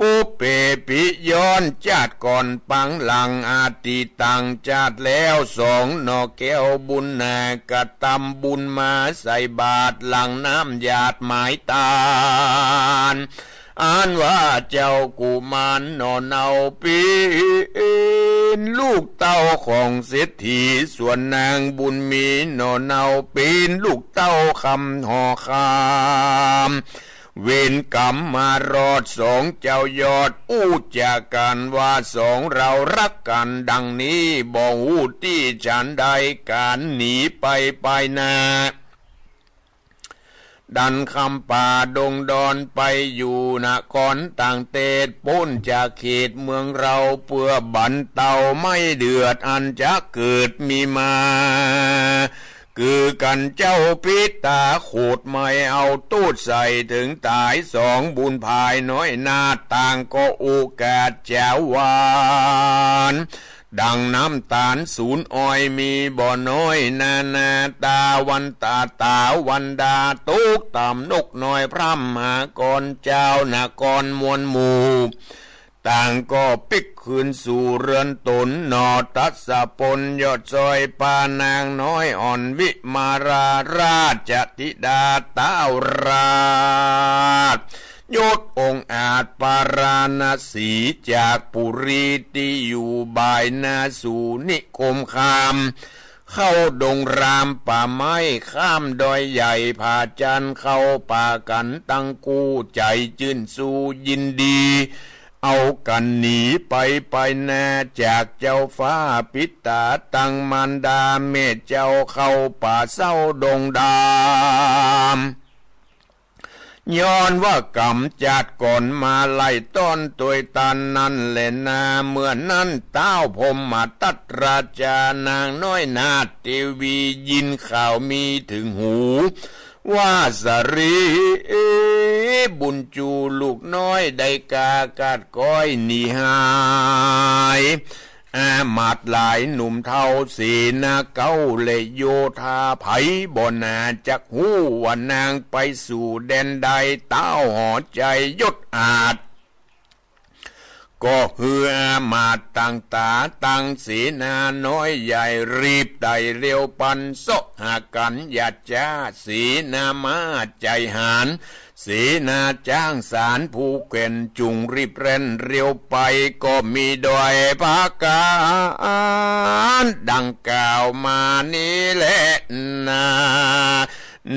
ปุพเพปิย้อนจาติก่อนปางหลัง อดีตังจาติแล้ว สองหน่อแก้วบุญนา กระตำบุญมาใส่บาตร หลังน้ำหยาดหมายตาน อันว่าเจ้ากุมารหน่อเนา เป๋นลูกเต้าของเศรษฐี ส่วนนางบุญมีหน่อเนา เป๋นลูกเต้าคำหอคำ เวรกรรมมารอดสองเจ้ายอด อู้จ๋ากั๋นว่าสองเราฮักกั๋นดังนี้ บ่ฮู้ตี้ฉันใด ก๋านหนีไปไปนา ดันคำป่าดงดอนไปอยู่นครต่างเตศ ป๊นจากเขตเมืองเรา เปื้อบรรเตาไม่เดือดอันจะเกิดมีมา คือกั๋นเจ้าปิต๋าโขดไม่เอาโต้ษใส่เถิงต๋าย สองบุญภายน้อยนาฏต่างก็โอกาสจ๋าวาน ดังน้ำต๋าลสูนอ้อยมีบ่น้อยนานา ตาวันตาต๋าวันดา ตกต่ำนกน้อยพร่ำหากร เจ้านครมวลหมู่ ต่างก็ปิ๊กคืนสู่เฮือนต๋น หน่อทัศพลยอดซอย ปานางน้อยอ่อนวิมาลา ราชธิดาเต้าราช ยศองอาจปาราณสี จากปุรีตี้อยู่บ่ายนาสู่นิคมคาม เข้าดงรามป่าไม้ ข้ามดอยใหญ่ผาจันทร์ เข้าป่ากั๋นตังกู้ ใจ๋จื้นสู้ยินดี เอากั๋นหนีไปไปนา จากเจ้าฟ้าปิต๋าตังมารดาแม่เจ้า เข้าป่าเศร้าดงดำ ย้อนว่ากำจาติก่อนมาไล่ต้อนตวยตันนั้นแลนา เมื่อนั้นท้าวพรหมทัตราชานางน้อยนาฏเทวียินข่าวมีเถิงหู ว่าสะหรีบุญจูลูกน้อยได้กาขาดก้อยหนีหาย อามาตย์หลายหนุ่มเฒ่าเสนาเก๊าและโยธาไผบ่หนาจักฮู้ว่านางไปสู่แดนใด ท้าวหอชัยยศอาจ ก็หื้ออามาตย์ตังต๋าตังเสนาน้อยใหญ่รีบไต่เร็วปันเซาะหากั๋น อย่าจ๊าเสนาม้าใจ๋หาญ เสนาจ๊างสารผู้แกว่นจุ่งรีบแล่นเร็วไป ก็มีดอยผาก๋านดังกล่าวมานี้แลนา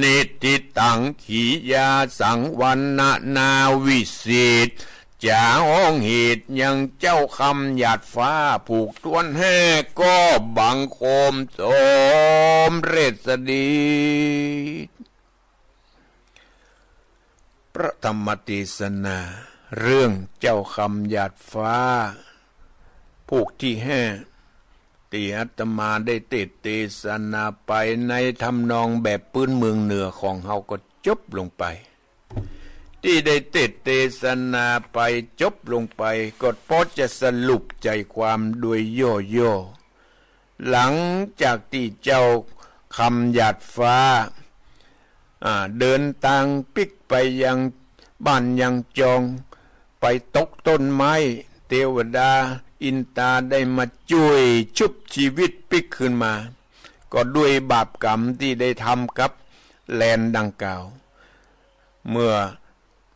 นิฏฐิตัง ขียาสัง วรรณนาวิเศษ จ๋าฮ้องเหตุยังเจ้าคำหยาดฟ้า ผูกถ้วนห้าก็บังคมสมเร็จสดี พระธรรมเตสนา เรื่องเจ้าคำหยาดฟ้า ผูกตี้ห้า ตี้อาตมาได้เตสน์เตสนาไปในทำนองแบบปื๊นเมืองเหนือของเฮาก็จบลงไป ตี้ได้เตสน์เตสนาไปจบลงไป ก็ปอจะสรุปใจ๋ความโดยย่อๆ หลังจากตี้เจ้าคำหยาดฟ้า อ่า เดินตางปิ๊กไปยังบ้านยังจอง ไปตกต้นไม้ เตวดาอินตาได้มาจ้วยชุบจีวิตปิ๊กคืนมา ก็ด้วยบาปกรรมตี้ได้ทำกับแลนดังกล่าว เมื่อ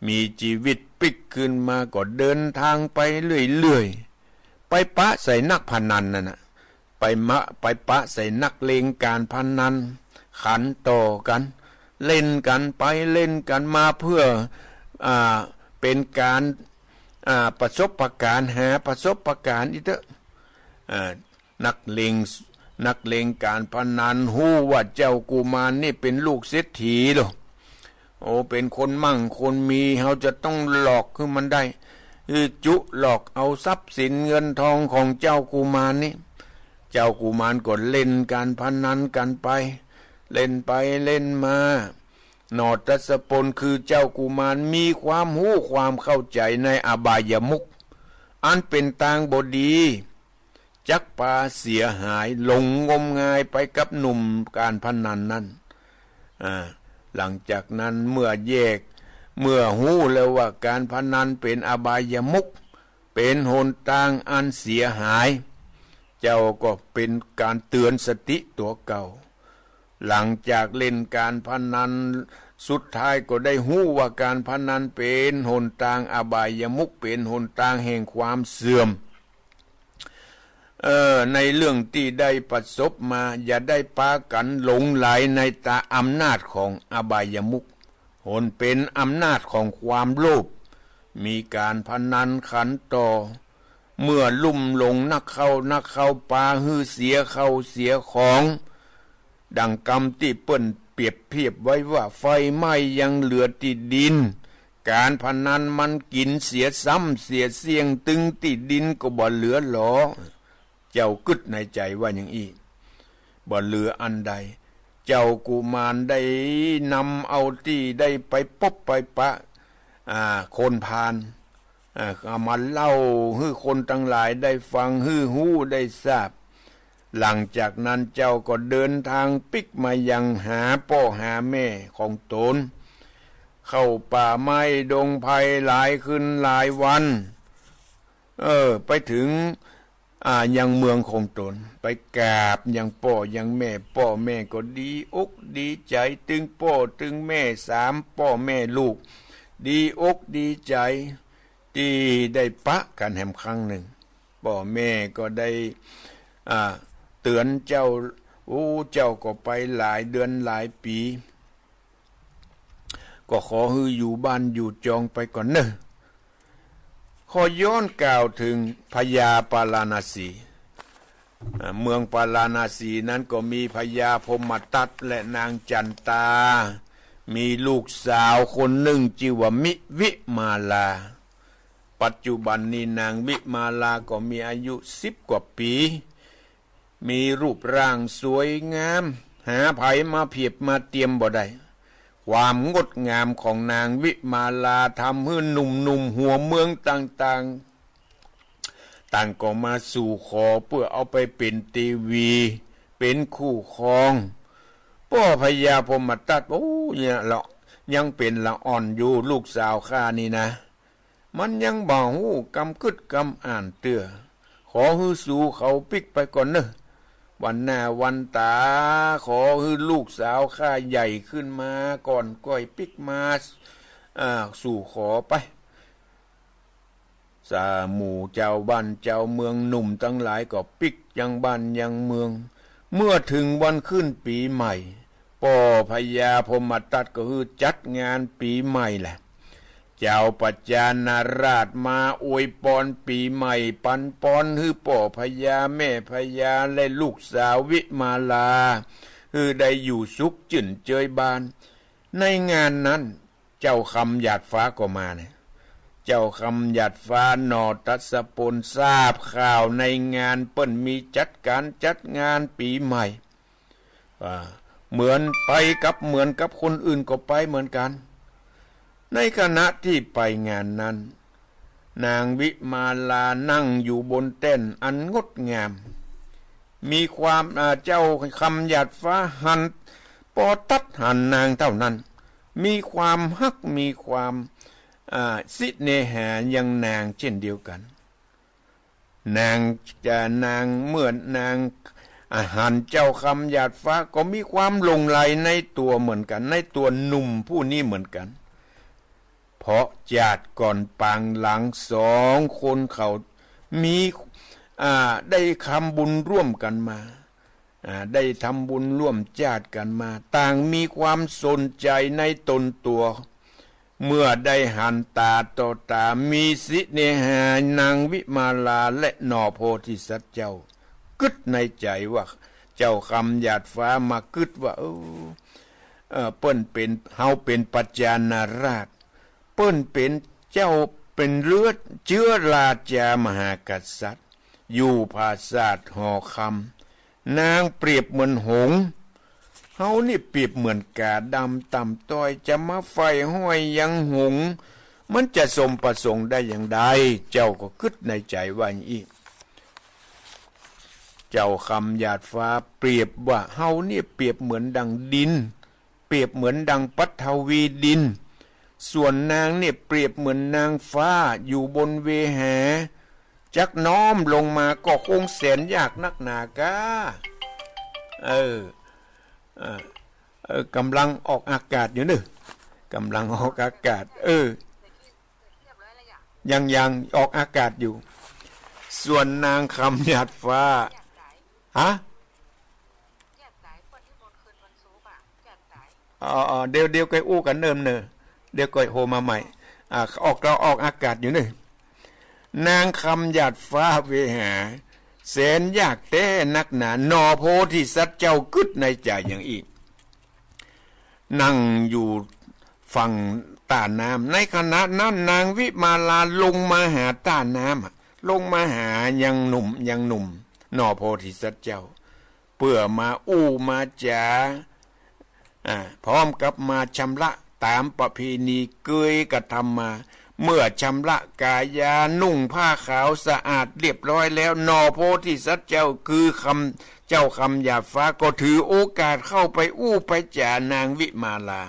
มีจีวิตปิ๊กคืนมาก็เดินตางไปเรื่อยๆ ไปปะใส่นักพนันนั่นน่ะ ไปมะ ไปปะใส่นักเล่นก๋านพนัน ขันต่อกั๋น เล่นกั๋นไปเล่นกั๋นมาเปื้อ อ่า เป๋นก๋าน อ่า ประสบก๋ารณ์ หาประสบก๋ารณ์อีกเต๊อะ อ่า นักเล่น นักเล่นก๋านพนันฮู้ว่าเจ้ากุมารนี่เป๋นลูกเศรษฐีโล โอ้ เป๋นคนมั่งคนมี เฮาจะต้องหลอกหื้อมันได้ หื้อจุหลอกเอาทรัพย์สินเงินทองของเจ้ากุมารนี่ เจ้ากุมารก็เล่นก๋านพนันกั๋นไป เล่นไปเล่นมา หนอทัศพลคือเจ้ากุมารมีความฮู้ความเข้าใจ๋ในอบายมุข อันเป๋นตางบ่ดี จักปาเสียหายหลงงมงายไปกับหนุ่มก๋านพนันนั้น อ่า หลังจากนั้นเมื่อแยก เมื่อฮู้แล้วว่าก๋านพนันเป๋นอบายมุข เป๋นหนตางอันเสียหาย เจ้าก็เป๋นก๋านเตือนสติตั๋วเก่า หลังจากเล่นก๋านพนัน สุดท้ายก็ได้ฮู้ว่าก๋านพนันเป๋นหนตางอบายมุข เป๋นหนตางแห่งความเสื่อม เออ ในเรื่องตี้ได้ประสบมา อย่าได้ปากั๋นหลงใหลในตาอำนาจของอบายมุข หนเป๋นอำนาจของความโลภ มีก๋านพนันขันต่อ เมื่อลุ่มหลงนักเข้านักเข้า ปาหื้อเสียเข้าเสียของ ดังกำตี้เปิ้นเปรียบเทียบไว้ว่า ไฟไหม้ยังเหลือตี้ดิน ก๋านพนันมันกิ๋นเสียซ้ำเสียเสี้ยง ตึงตี้ดินก็บ่เหลือหลอ เจ้ากึ๊ดในใจ๋ว่าอย่างอี้ บ่เหลืออันใด เจ้ากุมารได้นำเอาตี้ได้ไปปบไปปะ อ่า คนพาล อ่า เอามาเล่าหื้อคนตังหลายได้ฟัง หื้อฮู้ได้ทราบ หลังจากนั้นเจ้าก็เดินตางปิ๊กมายังหาป้อหาแม่ของตน เข้าป่าไม้ดงไพรหลายคืนหลายวัน เออ ไปเถิง อ่า ยังเมืองของตน ไปกราบยังป้อยังแม่ ป้อแม่ก็ดีอกดีใจ๋ ตึงป้อตึงแม่สามป้อแม่ลูก ดีอกดีใจ๋ ตี้ได้ปะกั๋นแหมครั้งนึ่ง ป้อแม่ก็ได้ อ่า เตื๋อนเจ้า โอ้ เจ้าก็ไปหลายเดือนหลายปี๋ ก็ขอหื้ออยู่บ้านอยู่จองไปก่อนเน่อ ขอย้อนกล่าวเถิงพญาปาราณสี อ่า เมืองปาราณสีนั้นก็มีพญาพรหมทัตและนางจันตา มีลูกสาวคนนึ่งจื้อว่ามิ วิมาลา ปัจจุบันนี้นางวิมาลาก็มีอายุสิบกว่าปี๋ มีรูปร่างสวยงาม หาใผมาเผียบมาเตียมบ่ได้ ความงดงามของนางวิมาลาทำหื้อหนุ่มๆ หัวเมืองต่างๆ ต่างก็มาสู่ขอเปื้อเอาไปเป๋นเตวี เป๋นคู่ครอง ป้อพญาพรหมทัต โอ้ เนี่ยละ ยังเป๋นละอ่อนอยู่ ลูกสาวข้านี่นะ มันยังบ่ฮู้กำกึ๊ดกำอ่านเตื้อ ขอหื้อสูเขาปิ๊กไปก่อนเน่อ วันหน้าวันต๋า ขอหื้อลูกสาวข้าใหญ่ขึ้นมาก่อน ก่อยปิ๊กมา อ่า สู่ขอไป สาหมู่จาวบ้านจาวเมืองหนุ่มตังหลายก็ปิ๊กยังบ้านยังเมือง เมื่อเถิงวันขึ้นปี๋ใหม่ ป้อพญาพรหมทัตก็หื้อจัดงานปี๋ใหม่แหละ เจ้าปัจจานาราชมาอวยปอนปี๋ใหม่ ปันปอนหื้อป้อพญาแม่พญาและลูกสาววิมาลา หื้อได้อยู่สุขจื้นเจยบาน ในงานนั้น เจ้าคำหยาดฟ้าก็มาเนี่ย เจ้าคำหยาดฟ้าหน่อทัศพลทราบข่าวในงานเปิ้นมีจัดก๋านจัดงานปี๋ใหม่ อ่า เหมือนไปกับ เหมือนกับคนอื่นก็ไปเหมือนกั๋น ในขณะตี้ไปงานนั้น นางวิมาลานั่งอยู่บนแต้นอันงดงาม มีความ อ่า เจ้าคำหยาดฟ้าหัน ปอตัดหันนางเต้านั้น มีความฮัก มีความ อ่า สิเนหายังนางเจ้นเดียวกั๋น นางจะ นาง เมื่อนาง อ่า หันเจ้าคำหยาดฟ้าก็มีความหลงใหลในตั๋วเหมือนกั๋น ในตั๋วหนุ่มผู้นี้เหมือนกั๋น เพราะจาติก่อนปางหลังสองคนเขามี อ่า ได้ทำบุญร่วมกั๋นมา อ่า ได้ทำบุญร่วมจาติกั๋นมา ต่างมีความสนใจ๋ในต๋นตั๋ว เมื่อได้หันต๋าต่อต๋า มีสิเนหานางวิมาลาและหน่อโพธิสัตว์เจ้า กึ๊ดในใจ๋ว่า เจ้าคำหยาดฟ้ามากึ๊ดว่า เออ เออ เปิ้นเป๋น เฮาเป๋นปัจจานาราช เปิ้นเป๋นเจ้า เป๋นเลือดเจื้อราชามหากษัตริย์ อยู่ผาสาทหอคำ นางเปรียบเหมือนหงส์ เฮานี่เปรียบเหมือนก๋าดำต่ำต้อย จะมาใฝ่ห้อยยังหงส์ มันจะสมประสงค์ได้อย่างใด เจ้าก็กึ๊ดในใจ๋ว่าอย่างอี้ เจ้าคำหยาดฟ้าเปรียบว่า เฮานี่เปรียบเหมือนดังดิน เปรียบเหมือนดังปฐวีดิน ส่วนนางเนี่ยเปรียบเหมือนนางฟ้าอยู่บนเวหา จักน้อมลงมาก็คงแสนยากนักหนากา เออ เออ เออ กำลังออกอากาศอยู่เน่อ กำลังออกอากาศ เออ ยัง ยังออกอากาศอยู่ ส่วนนางคำหยาดฟ้า ฮะ อ๋อ อ๋อ เดี๋ยว เดี๋ยวก่อยอู้กั๋นเนิ่มเน่อ เดี๋ยวก่อยโฮมาใหม่ อ่า ออก เฮาออกอากาศอยู่เน่อ นางคำหยาดฟ้าเวหา แสนยากแต๊นักหนา หน่อโพธิสัตว์เจ้ากึ๊ดในใจ๋อย่างอี้ นั่งอยู่ฝั่งต้าน้ำ ในขณะนั้นนางวิมาลาลงมาหาต้าน้ำอะ ลงมาหายังหนุ่ม ยังหนุ่ม หน่อโพธิสัตว์เจ้า เปื้อมาอู้มาจ๋า อ่า พร้อมกับมาชำระต๋ามประเพณีเกยกระทำมา เมื่อชำระก๋ายา นุ่งผ้าขาวสะอาดเรียบร้อยแล้ว หน่อโพธิสัตว์เจ้าคือคำ เจ้าคำหยาดฟ้าก็ถือโอกาสเข้าไปอู้ไปจ๋านางวิมาลา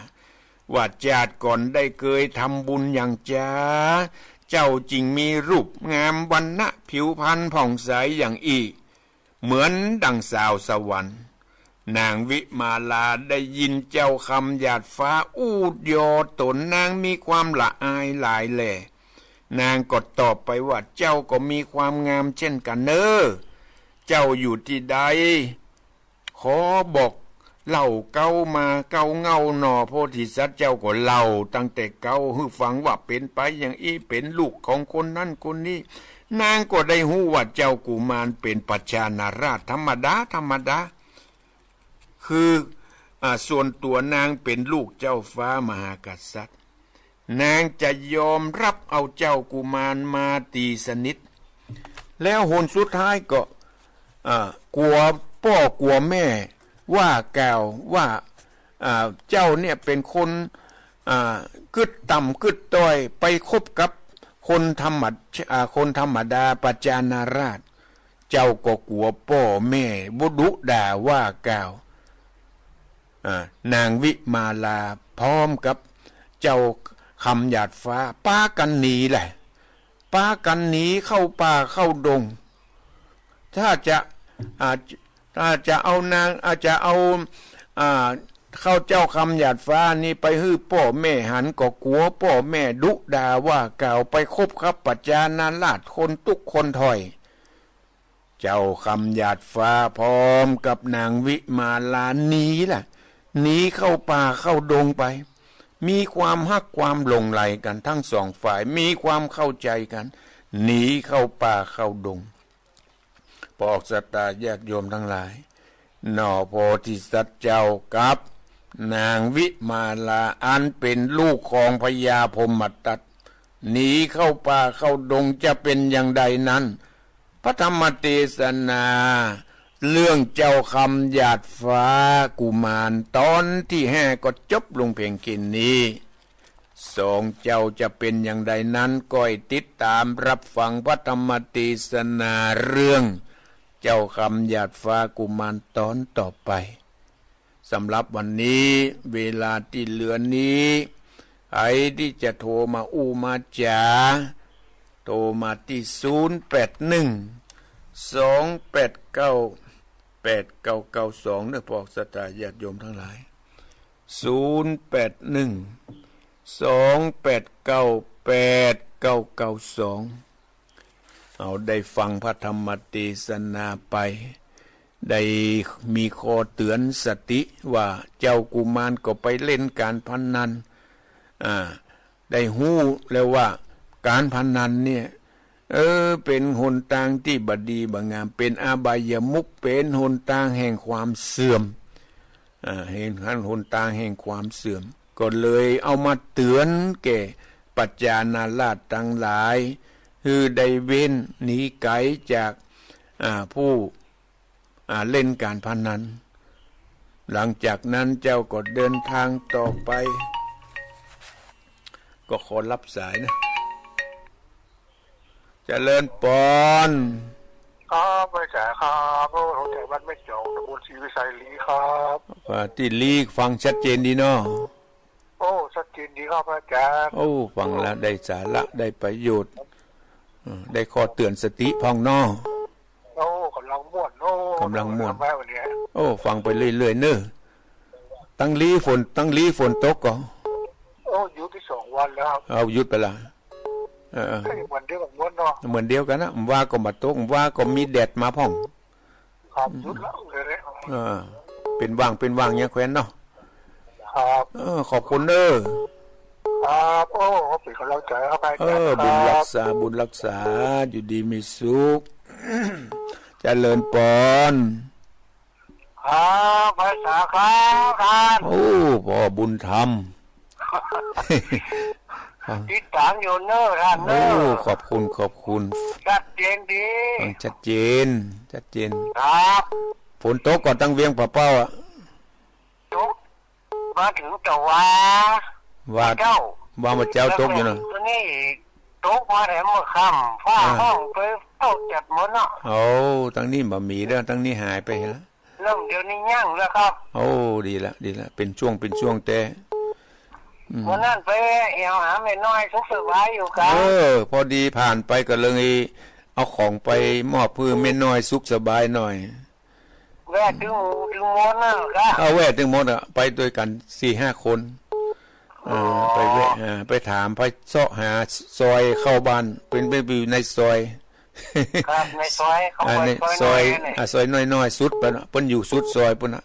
ว่าจาติก่อนได้เกยทำบุญอย่างจา เจ้าจึงมีรูปงามวรรณะผิวพรรณผ่องใสอย่างอี้ เหมือนดังสาวสวรรค์ นางวิมาลาได้ยินเจ้าคำหยาดฟ้าอู้ยอต๋น นางมีความละอายหลายแล นางก็ตอบไปว่า เจ้าก็มีความงามเช่นกั๋นเน่อ เจ้าอยู่ตี้ใด ขอบอกเล่าเก๊ามา เก๊าเง่าหน่อโพธิสัตว์เจ้าก็เล่าตั้งแต่เก๊าหื้อฟังว่าเป๋นไปอย่างอี้ เป๋นลูกของคนนั้นคนนี้ นางก็ได้ฮู้ว่าเจ้ากุมารเป๋นปัจจานาราชธรรมดาธรรมดา คือ อ่า ส่วนตัวนางเป๋นลูกเจ้าฟ้ามหากษัตริย์ นางจะยอมฮับเอาเจ้ากุมารมาตี๋สนิท แล้วหนสุดท้ายก็ อ่า กั๋วป้อกั๋วแม่ว่ากล่าวว่า อ่า เจ้าเนี่ยเป๋นคน อ่า กึ๊ดต่ำกึ๊ดต้อย ไปคบกับคนธรรมด- อ่า คนธรรมดา ประจานาราษฎร์ เจ้าก็กั๋วป้อแม่ดุด่าว่ากล่าว อ่า นางวิมาลาพร้อมกับเจ้าคำหยาดฟ้าปากั๋นหนีแหละ ปากั๋นหนีเข้าป่าเข้าดง ถ้าจะ อ่า ถ้าจะเอานาง อ่า จะเอา อ่า เข้าเจ้าคำหยาดฟ้านี่ไปหื้อป้อแม่หัน ก็กั๋วป้อแม่ดุด่าว่ากล่าว ไปคบกับประจานาราษฎร์คนตุ๊กคนถ่อย เจ้าคำหยาดฟ้าพร้อมกับนางวิมาลาหนีล่ะ หนีเข้าป่าเข้าดงไป มีความฮักความหลงใหลกั๋นทั้งสองฝ่าย มีความเข้าใจ๋กั๋น หนีเข้าป่าเข้าดง พวกศรัทธาญาติโยมตังหลาย หน่อโพธิสัตว์เจ้ากับนางวิมาลาอันเป๋นลูกของพญาพรหมทัต หนีเข้าป่าเข้าดงจะเป๋นอย่างใดนั้น พระธรรมเตสนาเรื่องเจ้าคำหยาดฟ้ากุมารต๋อนตี้ห้าก็จบลงเพียงแค่นี้ สองเจ้าจะเป๋นอย่างใดนั้น ก็ให้ติดต๋ามฮับฟังพระธรรมเตสนาเรื่องเจ้าคำหยาดฟ้ากุมารต๋อนต่อไป สำหรับวันนี้เวลาตี้เหลือนี้ ใผตี้จะโทรมาอู้มาจ๋า โทรมาตี้ ศูนย์แปดหนึ่ง สองแปดเก้า แปดเก้าเก้าสอง เน่อพวกศรัทธาญาติโยมตังหลาย ศูนย์แปดหนึ่ง สองแปดเก้า แปดเก้าเก้าสอง เอาได้ฟังพระธรรมเตสนาไป ได้มีข้อเตื๋อนสติว่าเจ้ากุมารก็ไปเล่นก๋านพนัน อ่า ได้ฮู้แล้วว่าก๋านพนันเนี่ย เออ เป๋นหนตางตี้บ่ดีบ่งาม เป๋นอบายมุข เป๋นหนตางแห่งความเสื่อม อ่า เป๋นหนตางแห่งความเสื่อม ก็เลยเอามาเตื๋อนแก่ประจานาราษฎร์ตังหลาย หื้อได้เว้นหนีไก๋จาก อ่า ผู้ อ่า เล่นก๋านพนัน หลังจากนั้นเจ้าก็เดินตางต่อไป ก็ขอฮับสายนะ เจริญปอน ครับ พระอาจ๋ารย์ครับ โอ้ โทรจากบ้านแม่จ๋อง ตำบลศรีวิชัย ลี้ครับ อ่า ตี้ลี้ฟังชัดเจนดีเนาะ โอ้ ชัดเจนดีครับ พระอาจ๋ารย์ โอ้ ฟังแล้วได้สาระ ได้ประโยชน์ อืม ได้ข้อเตื๋อนสติพ่องเนาะ โอ้ ก๋ำลังม่วน โอ้ ก๋ำลังม่วน โดนแล้ววันนี้ โอ้ ฟังไปเรื่อยๆ เน่อ ตังลี้ฝน ตังลี้ฝนตกก่อ โอ้ หยุดได้สองวันแล้วครับ เอา หยุดไปละ เออ เอ้ย เหมือนเดียวกับม่วนเนาะ เหมือนเดียวกั๋นนะ ว่าก็บ่ตก ว่าก็มีแดดมาพ่อง ครับ หยุดแล้วเดี๋ยวนี้ เออ เป๋นว่าง เป๋นว่างอย่างแควนเนาะ ครับ เออ ขอบคุณเน่อ ครับ โอ้ เป๋นก๋ำลังใจ๋ครับ อาจ๋ารย์ เออ ครับ บุญฮักษา บุญฮักษา อยู่ดีมีสุข เจริญปอน ครับ พระอาจ๋ารย์ครับ ท่าน โอ้ พ่อบุญธรรม ติดต๋ามอยู่เน่อ ท่านเน่อ โอ้ ขอบคุณ ขอบคุณ ชัดเจนดี ฟังชัดเจน ชัดเจน ครับ ฝนตกก่อตังเวียงป่าเป้าอะ ตก มาเถิงตะวา ว่า เจ้า ว่าเมื่อเจ๊าตกอยู่นะ แล้วก็นี่ตกมาแถมเมื่อค่ำ ฟ้า อ่า ห้องไปเฝ้าจัดหมดเนาะ โอ้ ตังนี้บ่มีแล้ว ตังนี้หายไปแล้ว เริ่มเดี๋ยวนี้ยั้งแล้วครับ โอ้ ดีละ ดีละ เป๋นช่วง เป๋นช่วงแต๊ อืม วันนั้นไปแอ่วหาแม่น้อยสุขสบายอยู่ครับ เออ พอดีผ่านไปก็เลยเอาของไปมอบหื้อแม่น้อยสุขสบายหน่อย แวะตึงหมู่ตึงมนต์นั่นครับ เอาแวะตึงมนต์อะ ไปตวยกั๋นสี่ห้าคน เออ อ๋อ ไปแวะ เออ ไปถาม ไปเซาะหาซอยเข้าบ้าน เปิ้น เปิ้นอยู่ในซอย ครับ ในซอย เข้าไป อ่า ใน ซอย ซอยน้อยเนี่ย อ่า ซอยน้อยๆ สุดไปน่ะ เปิ้นอยู่สุดซอยปู้นน่ะ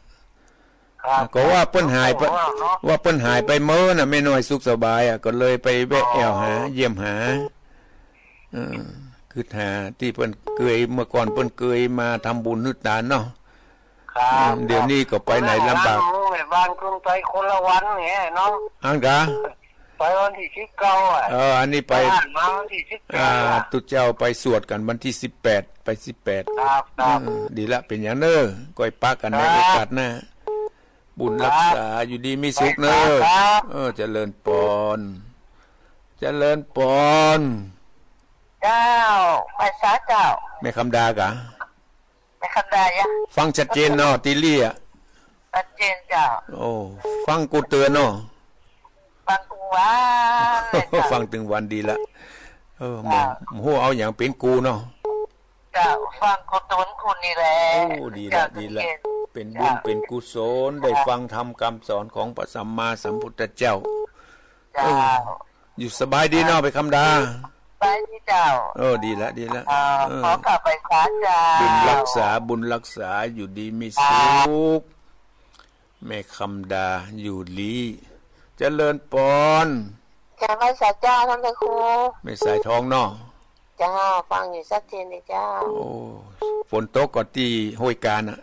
ครับ ก็ว่าเปิ้นหายไป เนาะ ว่าเปิ้นหายไปเมินน่ะ แม่น้อยสุขสบายอะ ก็เลยไปแวะ อ๋อ แอ่วหา เยี่ยมหา เออ คือหาตี้เปิ้นเกย เมื่อก่อนเปิ้นเกยมาทำบุญหื้อตานเนาะ ครับ อืม เดี๋ยวนี้ก็ไปไหนลำบาก ครับ ไปบ้านขึ้นไปคนละวันเนี่ยเนาะ อั้นกา ไปวันตี้สิบเก้าอะ เออ อันนี้ไป ไปอ่านมาวันตี้สิบแปด อ่า อะ ตุ๊เจ้าไปสวดกั๋นวันตี้สิบแปด ไปสิบแปด ครับ ครับ เออ ดีละ เป๋นหยังเน่อ ก้อยปะกั๋นใน ครับ โอกาสหน้า บุญรักษา ครับ อยู่ดีมีสุขเน่อ ครับ เออ เจริญปอน เจริญปอน เจ้า ไปสาเจ้า แม่คำดากา แม่คำดาเยียะ ฟังชัดเจนเนาะ ตี้ลี้อะ ชัดเจนเจ้า โอ้ ฟังกู้เตื้อเนาะ ฟังตึงวันเลยเจ้า ฟังตึงวันดีละ เออ เจ้า บ่ฮู้เอาหยังเป๋นกู้เนาะ เจ้า ฟังกู้เตื้อกู้นี่แหละ โอ้ ดีละ เจ้า ดีละ ชัดเจน เป๋นบุญ เจ้า เป๋นกุศล เจ้า ได้ฟังธรรมกำสอนของพระสัมมาสัมพุทธเจ้า เจ้า เออ อยู่สบายดีเนาะ ไปคำดา สบายดีเจ้า เออ ดีละ ดีละ เออ เออ ขอกราบไหว้สาเจ้า บุญรักษา บุญรักษา อยู่ดีมีสุข แม่คำดา อยู่ลี้ เจริญปอน กราบไหว้สาเจ้าต้านพระครู แม่สายทองเนาะ เจ้า ฟังอยู่ชัดเจนเลยเจ้า โอ้ ฝนตกก่อตี้ห้วยก๋านอะ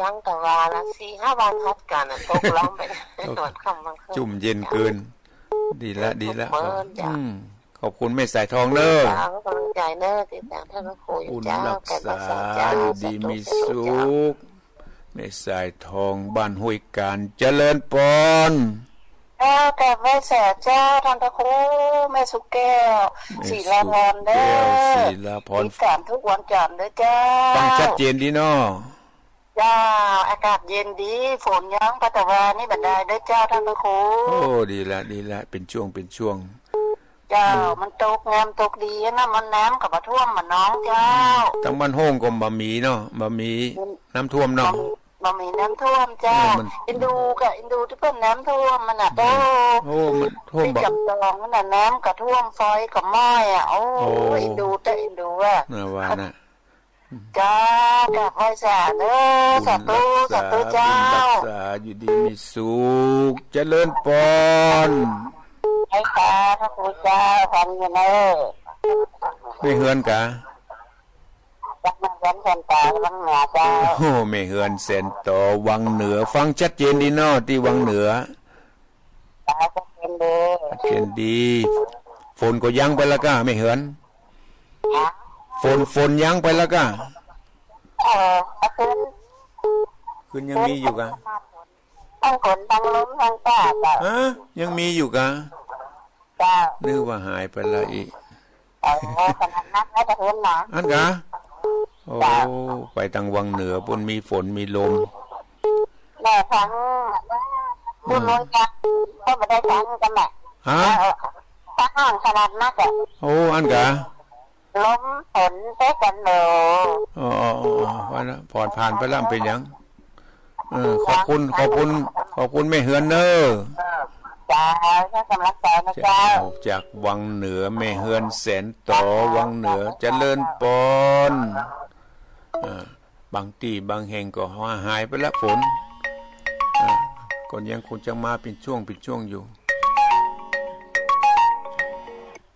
ยังกะว่าละ สี่ห้าวันฮัดกั๋นอะ ตกลงไป เออ ตอนค่ำกลางคืน จุ่มเย็นเกิน ดีละ ดีละ เปิดจ้ะ อืม ขอบคุณแม่สายทองเน่อ เจ้า กำลังใจ๋เน่อ ติดต๋ามต้านพระครูอยู่เจ้า บุญรักษา กราบไหว้สาเจ้า อยู่ดีมีสุข สาธุ สาธุเจ้า แม่สายทอง บ้านห้วยก๋าน เจริญปอน เจ้า กราบไหว้สาเจ้าต้านพระครู แม่สุแก้ว แม่สุแก้ว ศิลาพรเน่อ ศิลาพร ติดต๋ามทุกวันจันทร์เน่อเจ้า ฟังชัดเจนดีเนาะ เจ้า อากาศเย็นดี ฝนยังปัตตะวานี่บ่ได้เน่อเจ้าต้านพระครู โอ้ ดีละ ดีละ เป๋นช่วง เป๋นช่วง เจ้า อืม มันตกงามตกดีอะนะ มันน้ำก็บ่ท่วมบ่น้องเจ้า อืม ตังบ้านโฮ่งก็บ่มีเนาะ บ่มี อืม น้ำท่วมเนาะ บ่มี บ่มีน้ำท่วมเจ้า เออ มัน เอ็นดูกะ เอ็นดูตี้เปิ้นน้ำท่วมมันน่ะ อืม โอ้ โอ้ มันท่วมตี้บ่ จำปาสักนั่นน่ะ น้ำก็ท่วม ไฟก็ไหม้อะ โอ้ โอ้ เอ็นดูแต่เอ็นดูอะ น่าว่านะ จ้า กราบไหว้สาเน่อ บุญรักษา สาธุ สาธุเจ้า บุญรักษา อยู่ดีมีสุข เจริญปอน ไหว้สาพระครูเจ้า ฟังอยู่เน่อ แม่เฮือนกา วังเหนือ วังเหนือเจ้า โอ้ แม่เฮือนแสนต๋อ วังเหนือ ฟังชัดเจนดีเนาะ ตี้วังเหนือ ชัดเจนดี ชัดเจนดี ฝนก็ยั้งไปแล้วกา แม่เฮือน ฮะ ฝน ฝนยั้งไปแล้วกา เออ เอาคืน คืนยังมีอยู่กา ทั้งฝน ทั้งลม ทั้งฟ้าเจ้า ฮะ ยังมีอยู่กา เจ้า นึกว่าหายไปแล้วอี้ โอ้ ขนาดนักแล้วจะเห็นนะ อั้นกา โอ้ เจ้า ไปตังวังเหนือปู้นมีฝนมีลม แม่ฟัง อืม บุญลงจัก ก็บ่ได้ฟังกั๋นแหละ ฮะ เออ ฟังขนาดนักอะ โอ้ อั้นกา ลมฝนเต๊ะกั๋นเนาะ อ๋อ อ๋อ อ๋อ อ๋อ ว่านะ ผ่อนผ่านไปแล้ว มันเป๋นหยัง เออ ขอบคุณ ขอบคุณ ขอบคุณแม่เฮือนเน่อ เจ้า ให้กำลังใจ๋นะเจ้า จากวังเหนือ แม่เฮือนแสนต๋อ วังเหนือ เจริญปอน อ่า บางตี้บางแห่งก็หายไปละฝน อ่า ก็ยังคงจะมาเป๋นช่วงเป๋นช่วงอยู่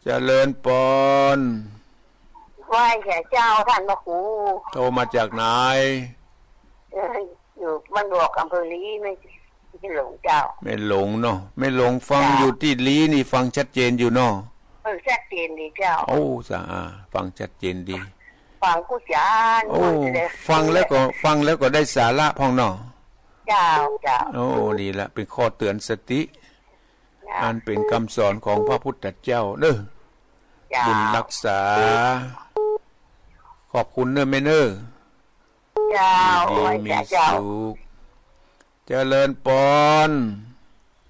เจริญปอน ไหว้แด่เจ้าต้านพระครู โทรมาจากไหน เออ อยู่บ้านบวก อำเภอลี้ แม่ แม่หลงเจ้า แม่หลงเนาะ แม่หลงฟัง เจ้า อยู่ตี้ลี้นี่ฟังชัดเจนอยู่เนาะ เออ ชัดเจนดีเจ้า โอ้ สา ฟังชัดเจนดี ฟังกู้จ๋า โอ้ ฟังแล้วก็ ฟังแล้วก็ได้สาระพ่องเนาะ เจ้า เจ้า โอ้ ดีละ เป๋นข้อเตือนสติ เจ้า อันเป๋นกำสอนของพระพุทธเจ้าเน่อ เจ้า บุญรักษา ขอบคุณเน่อแม่เน่อ เจ้า ดีมีสุข เจริญปอน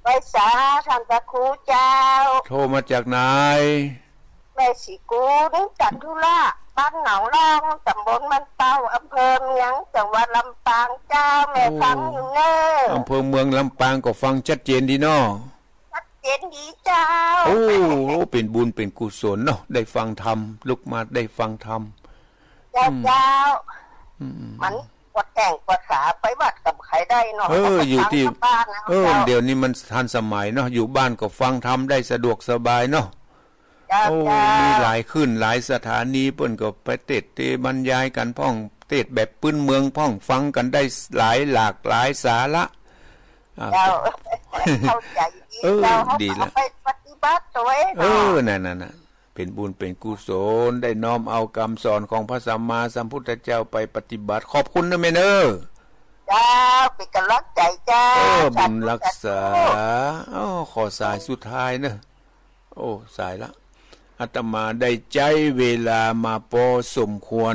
ไหว้สาต้านพระครูเจ้า โทรมาจากไหน แม่ศรีกู นี่จันทุราช บ้านเหงาล่อง ต๋ำบลบ้านเป้า อำเภอเมือง จังหวัดลำปางเจ้า แม่ฟังอยู่เน่อ โอ้ อำเภอเมืองลำปางก็ฟังชัดเจนดีเนาะ ชัดเจนดีเจ้า โอ้ เป๋นบุญเป๋นกุศลเนาะ ได้ฟังธรรม ลุกมาได้ฟังธรรม เจ้า อืม เจ้า อืม มันปวดแข้งปวดขา ไปวัดก็บ่ใค่ได้เนาะ เออ ก็ไป อยู่ตี้ ฟังธรรมบ้านนะ เออ เจ้า เดี๋ยวนี้มันทันสมัยเนาะ อยู่บ้านก็ฟังธรรมได้สะดวกสบายเนาะ เจ้า โอ้ เจ้า มีหลายคลื่นหลายสถานี เปิ้นก็ไปเตสน์ไปบรรยายกั๋นพ่อง เตสน์แบบปื๊นเมืองพ่อง ฟังกั๋นได้หลายหลากหลายสาระ อ้าว เจ้า เข้าใจ๋ดี เออ เจ้า เฮา ดีละ เอาไปปฏิบัติตวย เออ เนาะ นั่นๆๆ เป๋นบุญเป๋นกุศล ได้น้อมเอากำสอนของพระสัมมาสัมพุทธเจ้าไปปฏิบัติ ขอบคุณเน่อแม่เน่อ เจ้า เป๋นก๋ำลังใจ๋เจ้า เออ สาธุ บุญรักษา สาธุ อ้อ ขอสายสุดท้ายเน่อ โอ้ สายละ อาตมาได้ใจ๊เวลามาปอสมควร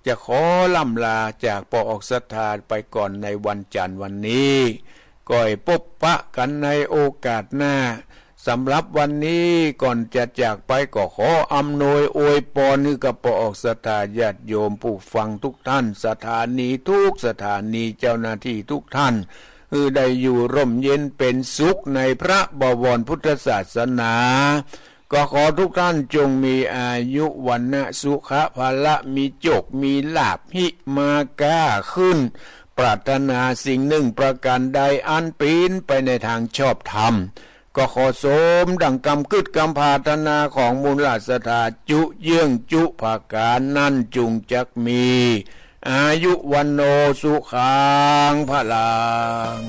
จะขอล่ำลาจากป้อออกศรัทธาไปก่อนในวันจันทร์วันนี้ ก้อยปบปะกั๋นในโอกาสหน้า สำหรับวันนี้ก่อนจะจากไปก็ขออำนวยอวยปอนหื้อกับป้อออกศรัทธาญาติโยมผู้ฟังทุกท่าน สถานีทุกสถานี เจ้าหน้าตี้ทุกท่าน หื้อได้อยู่ร่มเย็นเป๋นสุขในพระบวรพุทธศาสนา ก็ขอทุกท่านจงมีอายุวรรณะสุขะพละ มีโจคมีลาภ หิมาก้าขึ้น ปรารถนาสิ่งหนึ่งประการใดอันเป๋นไปในตางชอบธรรม ก็ขอสมดั่งกำกึ๊ดกำปรารถนาของมูลศรัทธาจุเยื่องจุประก๋านนั้นจุงจักมี อายุวัณโณสุขังพลัง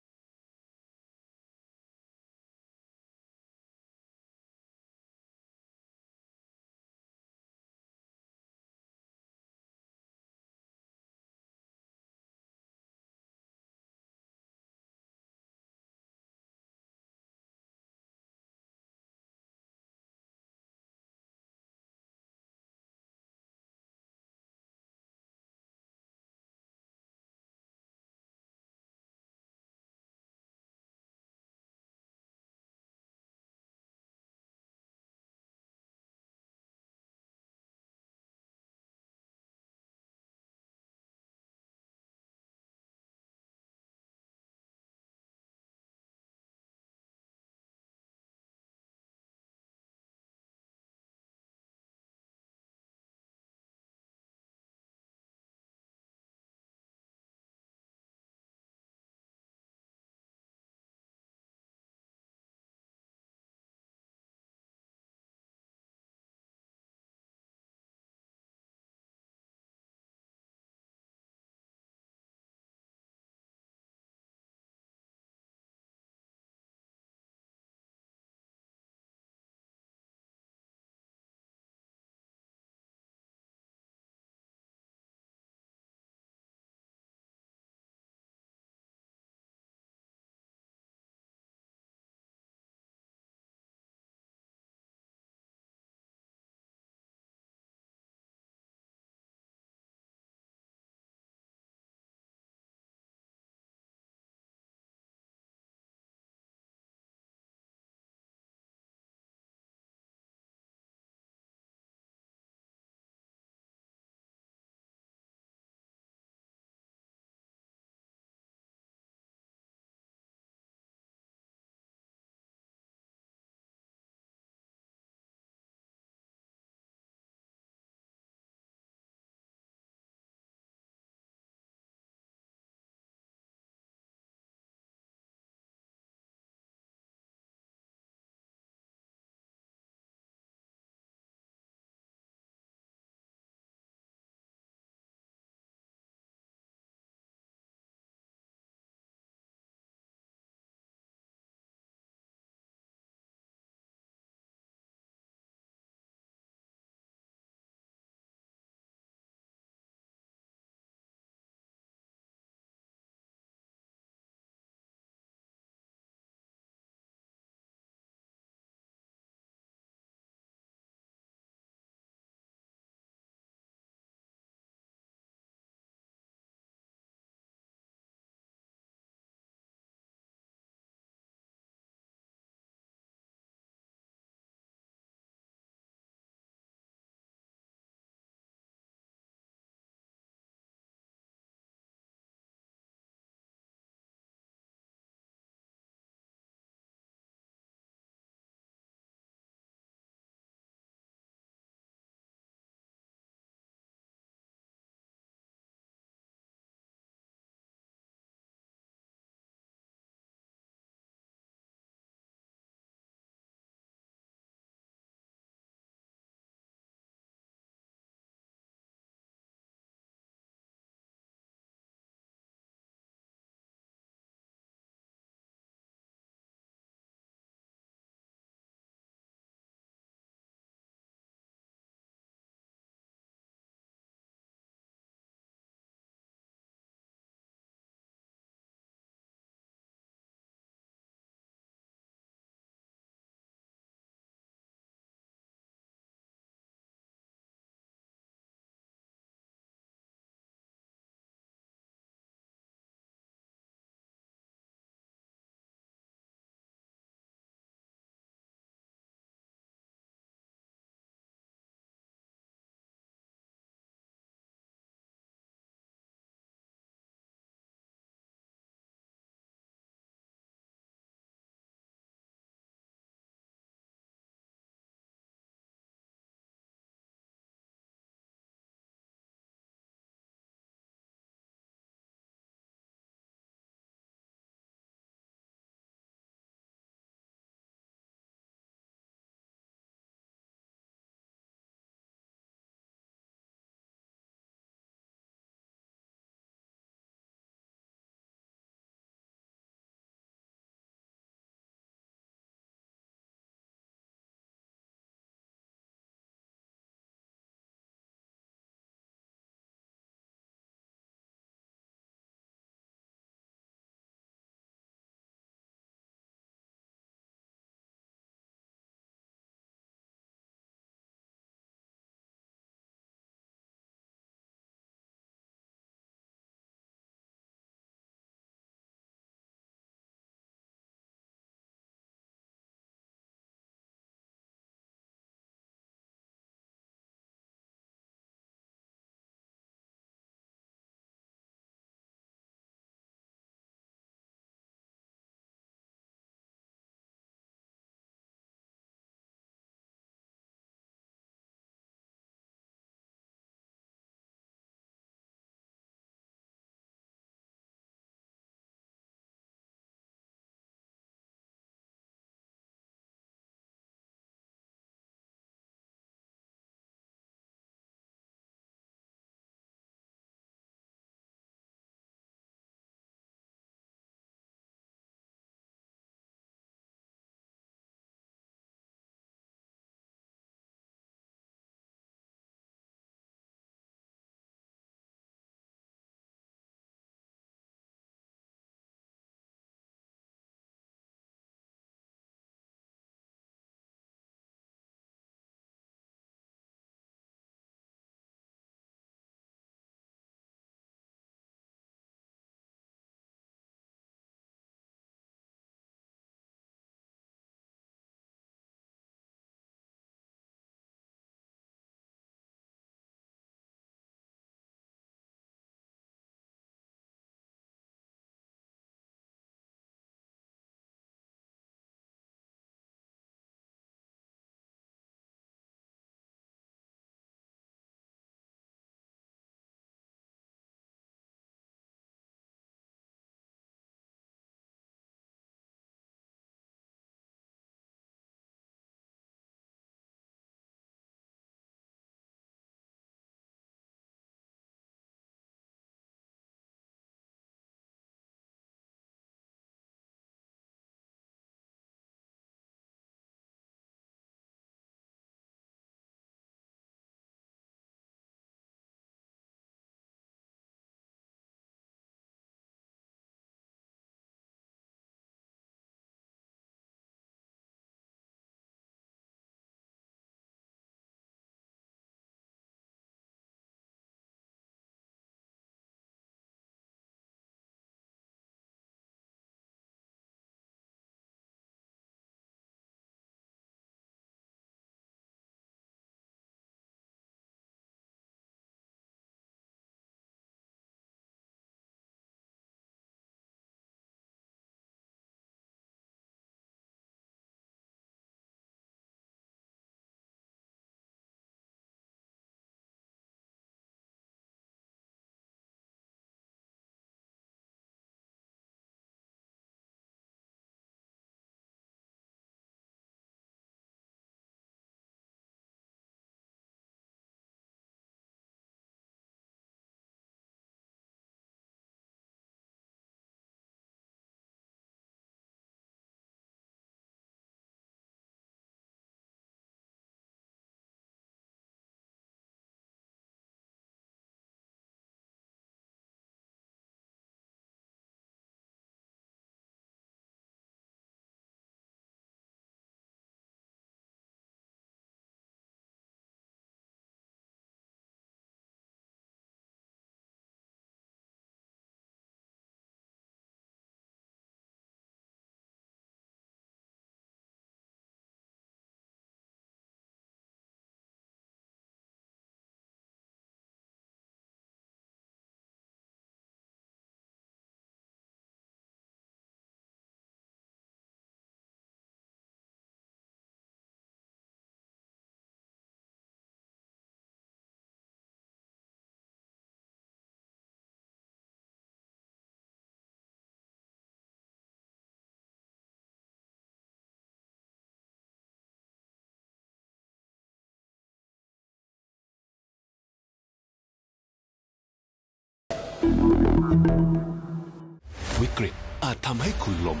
วิกฤตอาจทำให้คุณล้ม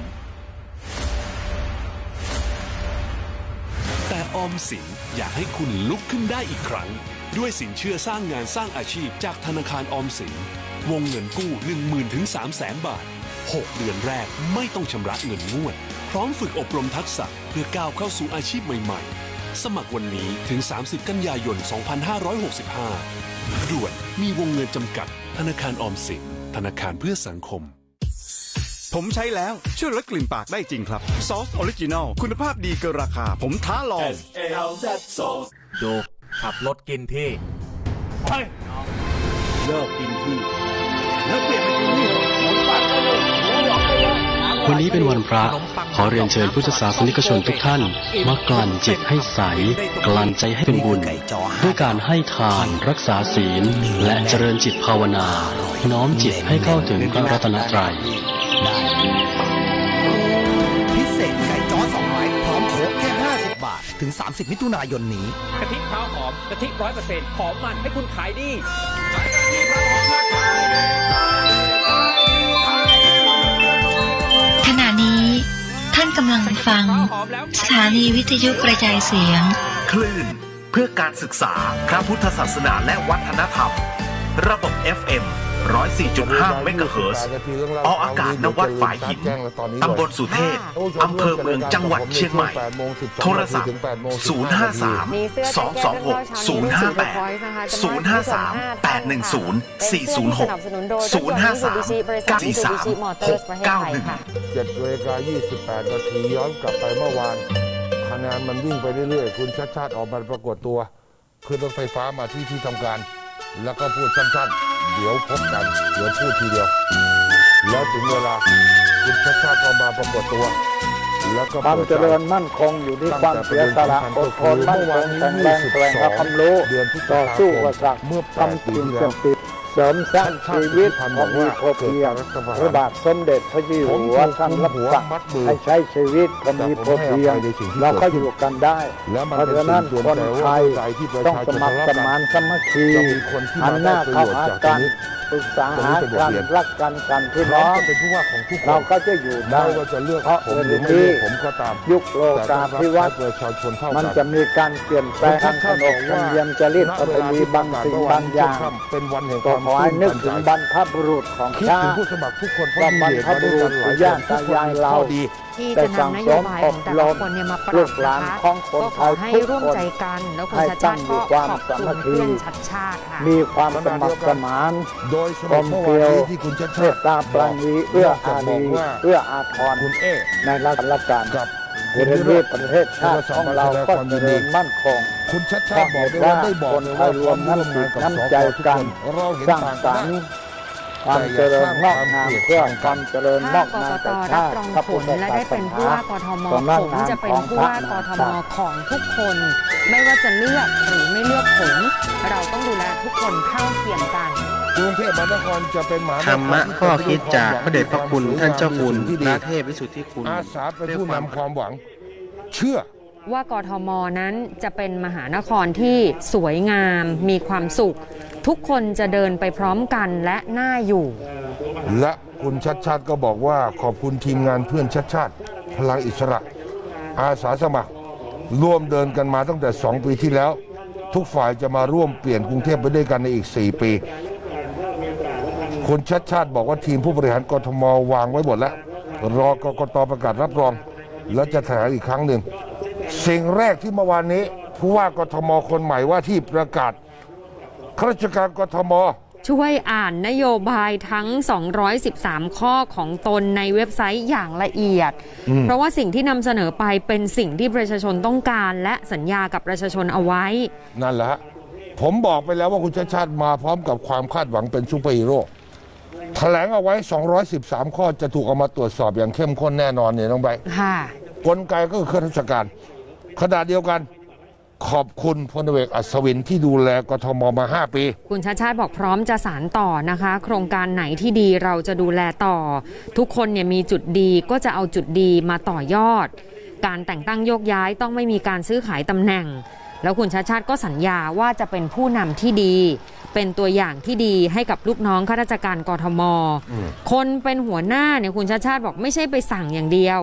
แต่ออมสินอยากให้คุณลุกขึ้นได้อีกครั้ง ด้วยสินเชื่อสร้างงานสร้างอาชีพจากธนาคารออมสิน วงเงินกู้ หนึ่งหมื่น ถึง สามแสน บาท หกเดือนแรกไม่ต้องชำระเงินงวด พร้อมฝึกอบรมทักษะเพื่อก้าวเข้าสู่อาชีพใหม่ๆ สมัครวันนี้ถึง สามสิบ กันยายน สองพันห้าร้อยหกสิบห้า ด่วน มีวงเงินจำกัด ธนาคารออมสิน ธนาคารเพื่อสังคม ผมใช้แล้วช่วยลดกลิ่นปากได้จริงครับ ซอสออริจินอล คุณภาพดีเกินราคา ผมท้าลอง ดู ขับรถกินที่ เฮ้ย เลิกกินที่ แล้วเปลี่ยนไปกินนี่เถอะ ขนมปังก็เลิก หมูหยองก็เลิก วันนี้เป็นวันพระ ขอเรียนเชิญพุทธศาสนิกชนทุกท่าน มากลั่นจิตให้ใส กลั่นใจให้เป็นบุญ ด้วยการให้ทาน รักษาศีล และเจริญจิตภาวนา น้อมจิตให้เข้าถึงพระรัตนตรัย พิเศษไก่จ้อสองไม้พร้อมโค้กแค่ห้าสิบบาท ถึง สามสิบ มิถุนายนนี้ กะทิพร้าวหอม กะทิร้อยเปอร์เซ็นต์ หอมมันให้คุณขายดี ขณะนี้ท่านกำลังฟังสถานีวิทยุกระจายเสียง คลื่นเพื่อการศึกษา พระพุทธศาสนาและวัฒนธรรม ระบบ เอฟเอ็ม ร้อยสี่จุดห้า เมกะเฮิรตซ์ ออกอากาศ ณ วัดฝายหิน ตำบลสุเทพ อำเภอเมือง จังหวัดเชียงใหม่ โทรศัพท์ ศูนย์ห้าสาม สองสองหก ศูนย์ห้าแปด ศูนย์ห้าสาม แปดหนึ่งศูนย์ สี่ศูนย์หก ศูนย์ห้าสาม เก้าสี่สาม หกเก้าหนึ่ง เจ็ดนาฬิกายี่สิบแปดนาที ย้อนกลับไปเมื่อวาน คะแนนมันวิ่งไปเรื่อยๆ คุณชัชชาติออกมาปรากฏตัว ขึ้นรถไฟฟ้ามาที่ที่ทำการ แล้วก็พูดสั้นๆ เดี๋ยวพบกัน เดี๋ยวพูดทีเดียว แล้วถึงเวลา คุณชัชชาติก็มาปรากฏตัว แล้วก็ ความเจริญมั่นคงอยู่ที่ความเสียสละ อดทนมั่นคงแข็งแรง แสวงหาความรู้ ต่อสู้อุปสรรค ทำสิ่งเสพติด เสริมสร้างชีวิตพอมีพอเพียง พระบาทสมเด็จพระเจ้าอยู่หัวท่านรับสั่งให้ใช้ชีวิตพอมีพอเพียง เราก็อยู่กันได้ เพราะฉะนั้นคนไทยต้องสมัครสมานสามัคคี หันหน้าเข้าหากัน ปรึกษาหากัน รักกัน กันพี่น้อง เราก็จะอยู่ได้ เพราะเดี๋ยวนี้ยุคโลกาภิวัตน์ มันจะมีการเปลี่ยนแปลง การขนบธรรมเนียมจารีตประเพณีบางสิ่งบางอย่าง ก็ขอให้นึกถึงบรรพบุรุษของชาติ ว่าบรรพบุรุษปู่ย่าตายายเรา ที่จะนำนโยบายของแต่ละคนเนี่ยมาปรับนะคะ ก็ขอให้ร่วมใจกัน แล้วคุณชัชชาติก็ขอบคุณเพื่อนชัชชาติค่ะ มีความสมัครสมาน กลมเกลียว เมตตาปราณี เอื้ออารี เอื้ออาทร ในรักและกัน เดี๋ยวนี้ประเทศชาติของเราก็เจริญมั่นคง เพราะเหตุว่าคนไทยรวมน้ำจิตน้ำใจกัน สร้างสรรค์ ความเจริญงอกงามเพื่อความเจริญงอกงามแก่ชาติ ถ้ากกต รับรองผลและได้เป็นผู้ว่ากทม ผมจะเป็นผู้ว่ากทมของทุกคน ไม่ว่าจะเลือกหรือไม่เลือกผม เราต้องดูแลทุกคนเท่าเทียมกัน กรุงเทพมหานครจะเป็นมหานคร ธรรมะข้อคิดจากพระเดชพระคุณท่านเจ้าคุณพระเทพวิสุทธิคุณ อาสาเป็นผู้นำความหวัง เชื่อ ว่ากทมนั้นจะเป็นมหานครที่สวยงาม มีความสุข ทุกคนจะเดินไปพร้อมกันและน่าอยู่ และคุณชัชชาติก็บอกว่าขอบคุณทีมงานเพื่อนชัชชาติ พลังอิสระ อาสาสมัคร ร่วมเดินกันมาตั้งแต่สองปีที่แล้ว ทุกฝ่ายจะมาร่วมเปลี่ยนกรุงเทพไปด้วยกันในอีกสี่ปี คุณชัชชาติบอกว่าทีมผู้บริหารกทมวางไว้หมดแล้ว รอกกตประกาศรับรอง แล้วจะแถลงอีกครั้งหนึ่ง สิ่งแรกที่เมื่อวานนี้ ผู้ว่ากทมคนใหม่ว่าที่ประกาศ ข้าราชการกทม ช่วยอ่านนโยบายทั้ง สองร้อยสิบสาม ข้อของตนในเว็บไซต์อย่างละเอียด อืม เพราะว่าสิ่งที่นำเสนอไปเป็นสิ่งที่ประชาชนต้องการ และสัญญากับประชาชนเอาไว้ นั่นแหละฮะ ผมบอกไปแล้วว่าคุณชัชชาติมาพร้อมกับความคาดหวังเป็นซูเปอร์ฮีโร่ แถลงเอาไว้ สองร้อยสิบสาม ข้อจะถูกเอามาตรวจสอบอย่างเข้มข้นแน่นอนเนี่ยน้องไบร์ท ค่ะ กลไกก็คือข้าราชการ ขณะเดียวกัน ขอบคุณพลเอกอัศวินที่ดูแลกทมมาห้าปี คุณชัชชาติบอกพร้อมจะสานต่อนะคะ โครงการไหนที่ดีเราจะดูแลต่อ ทุกคนเนี่ยมีจุดดีก็จะเอาจุดดีมาต่อยอด การแต่งตั้งโยกย้ายต้องไม่มีการซื้อขายตำแหน่ง แล้วคุณชัชชาติก็สัญญาว่าจะเป็นผู้นำที่ดี เป็นตัวอย่างที่ดีให้กับลูกน้องข้าราชการ กทม อืม คนเป็นหัวหน้าเนี่ย คุณชาติชาติบอกไม่ใช่ไปสั่งอย่างเดียว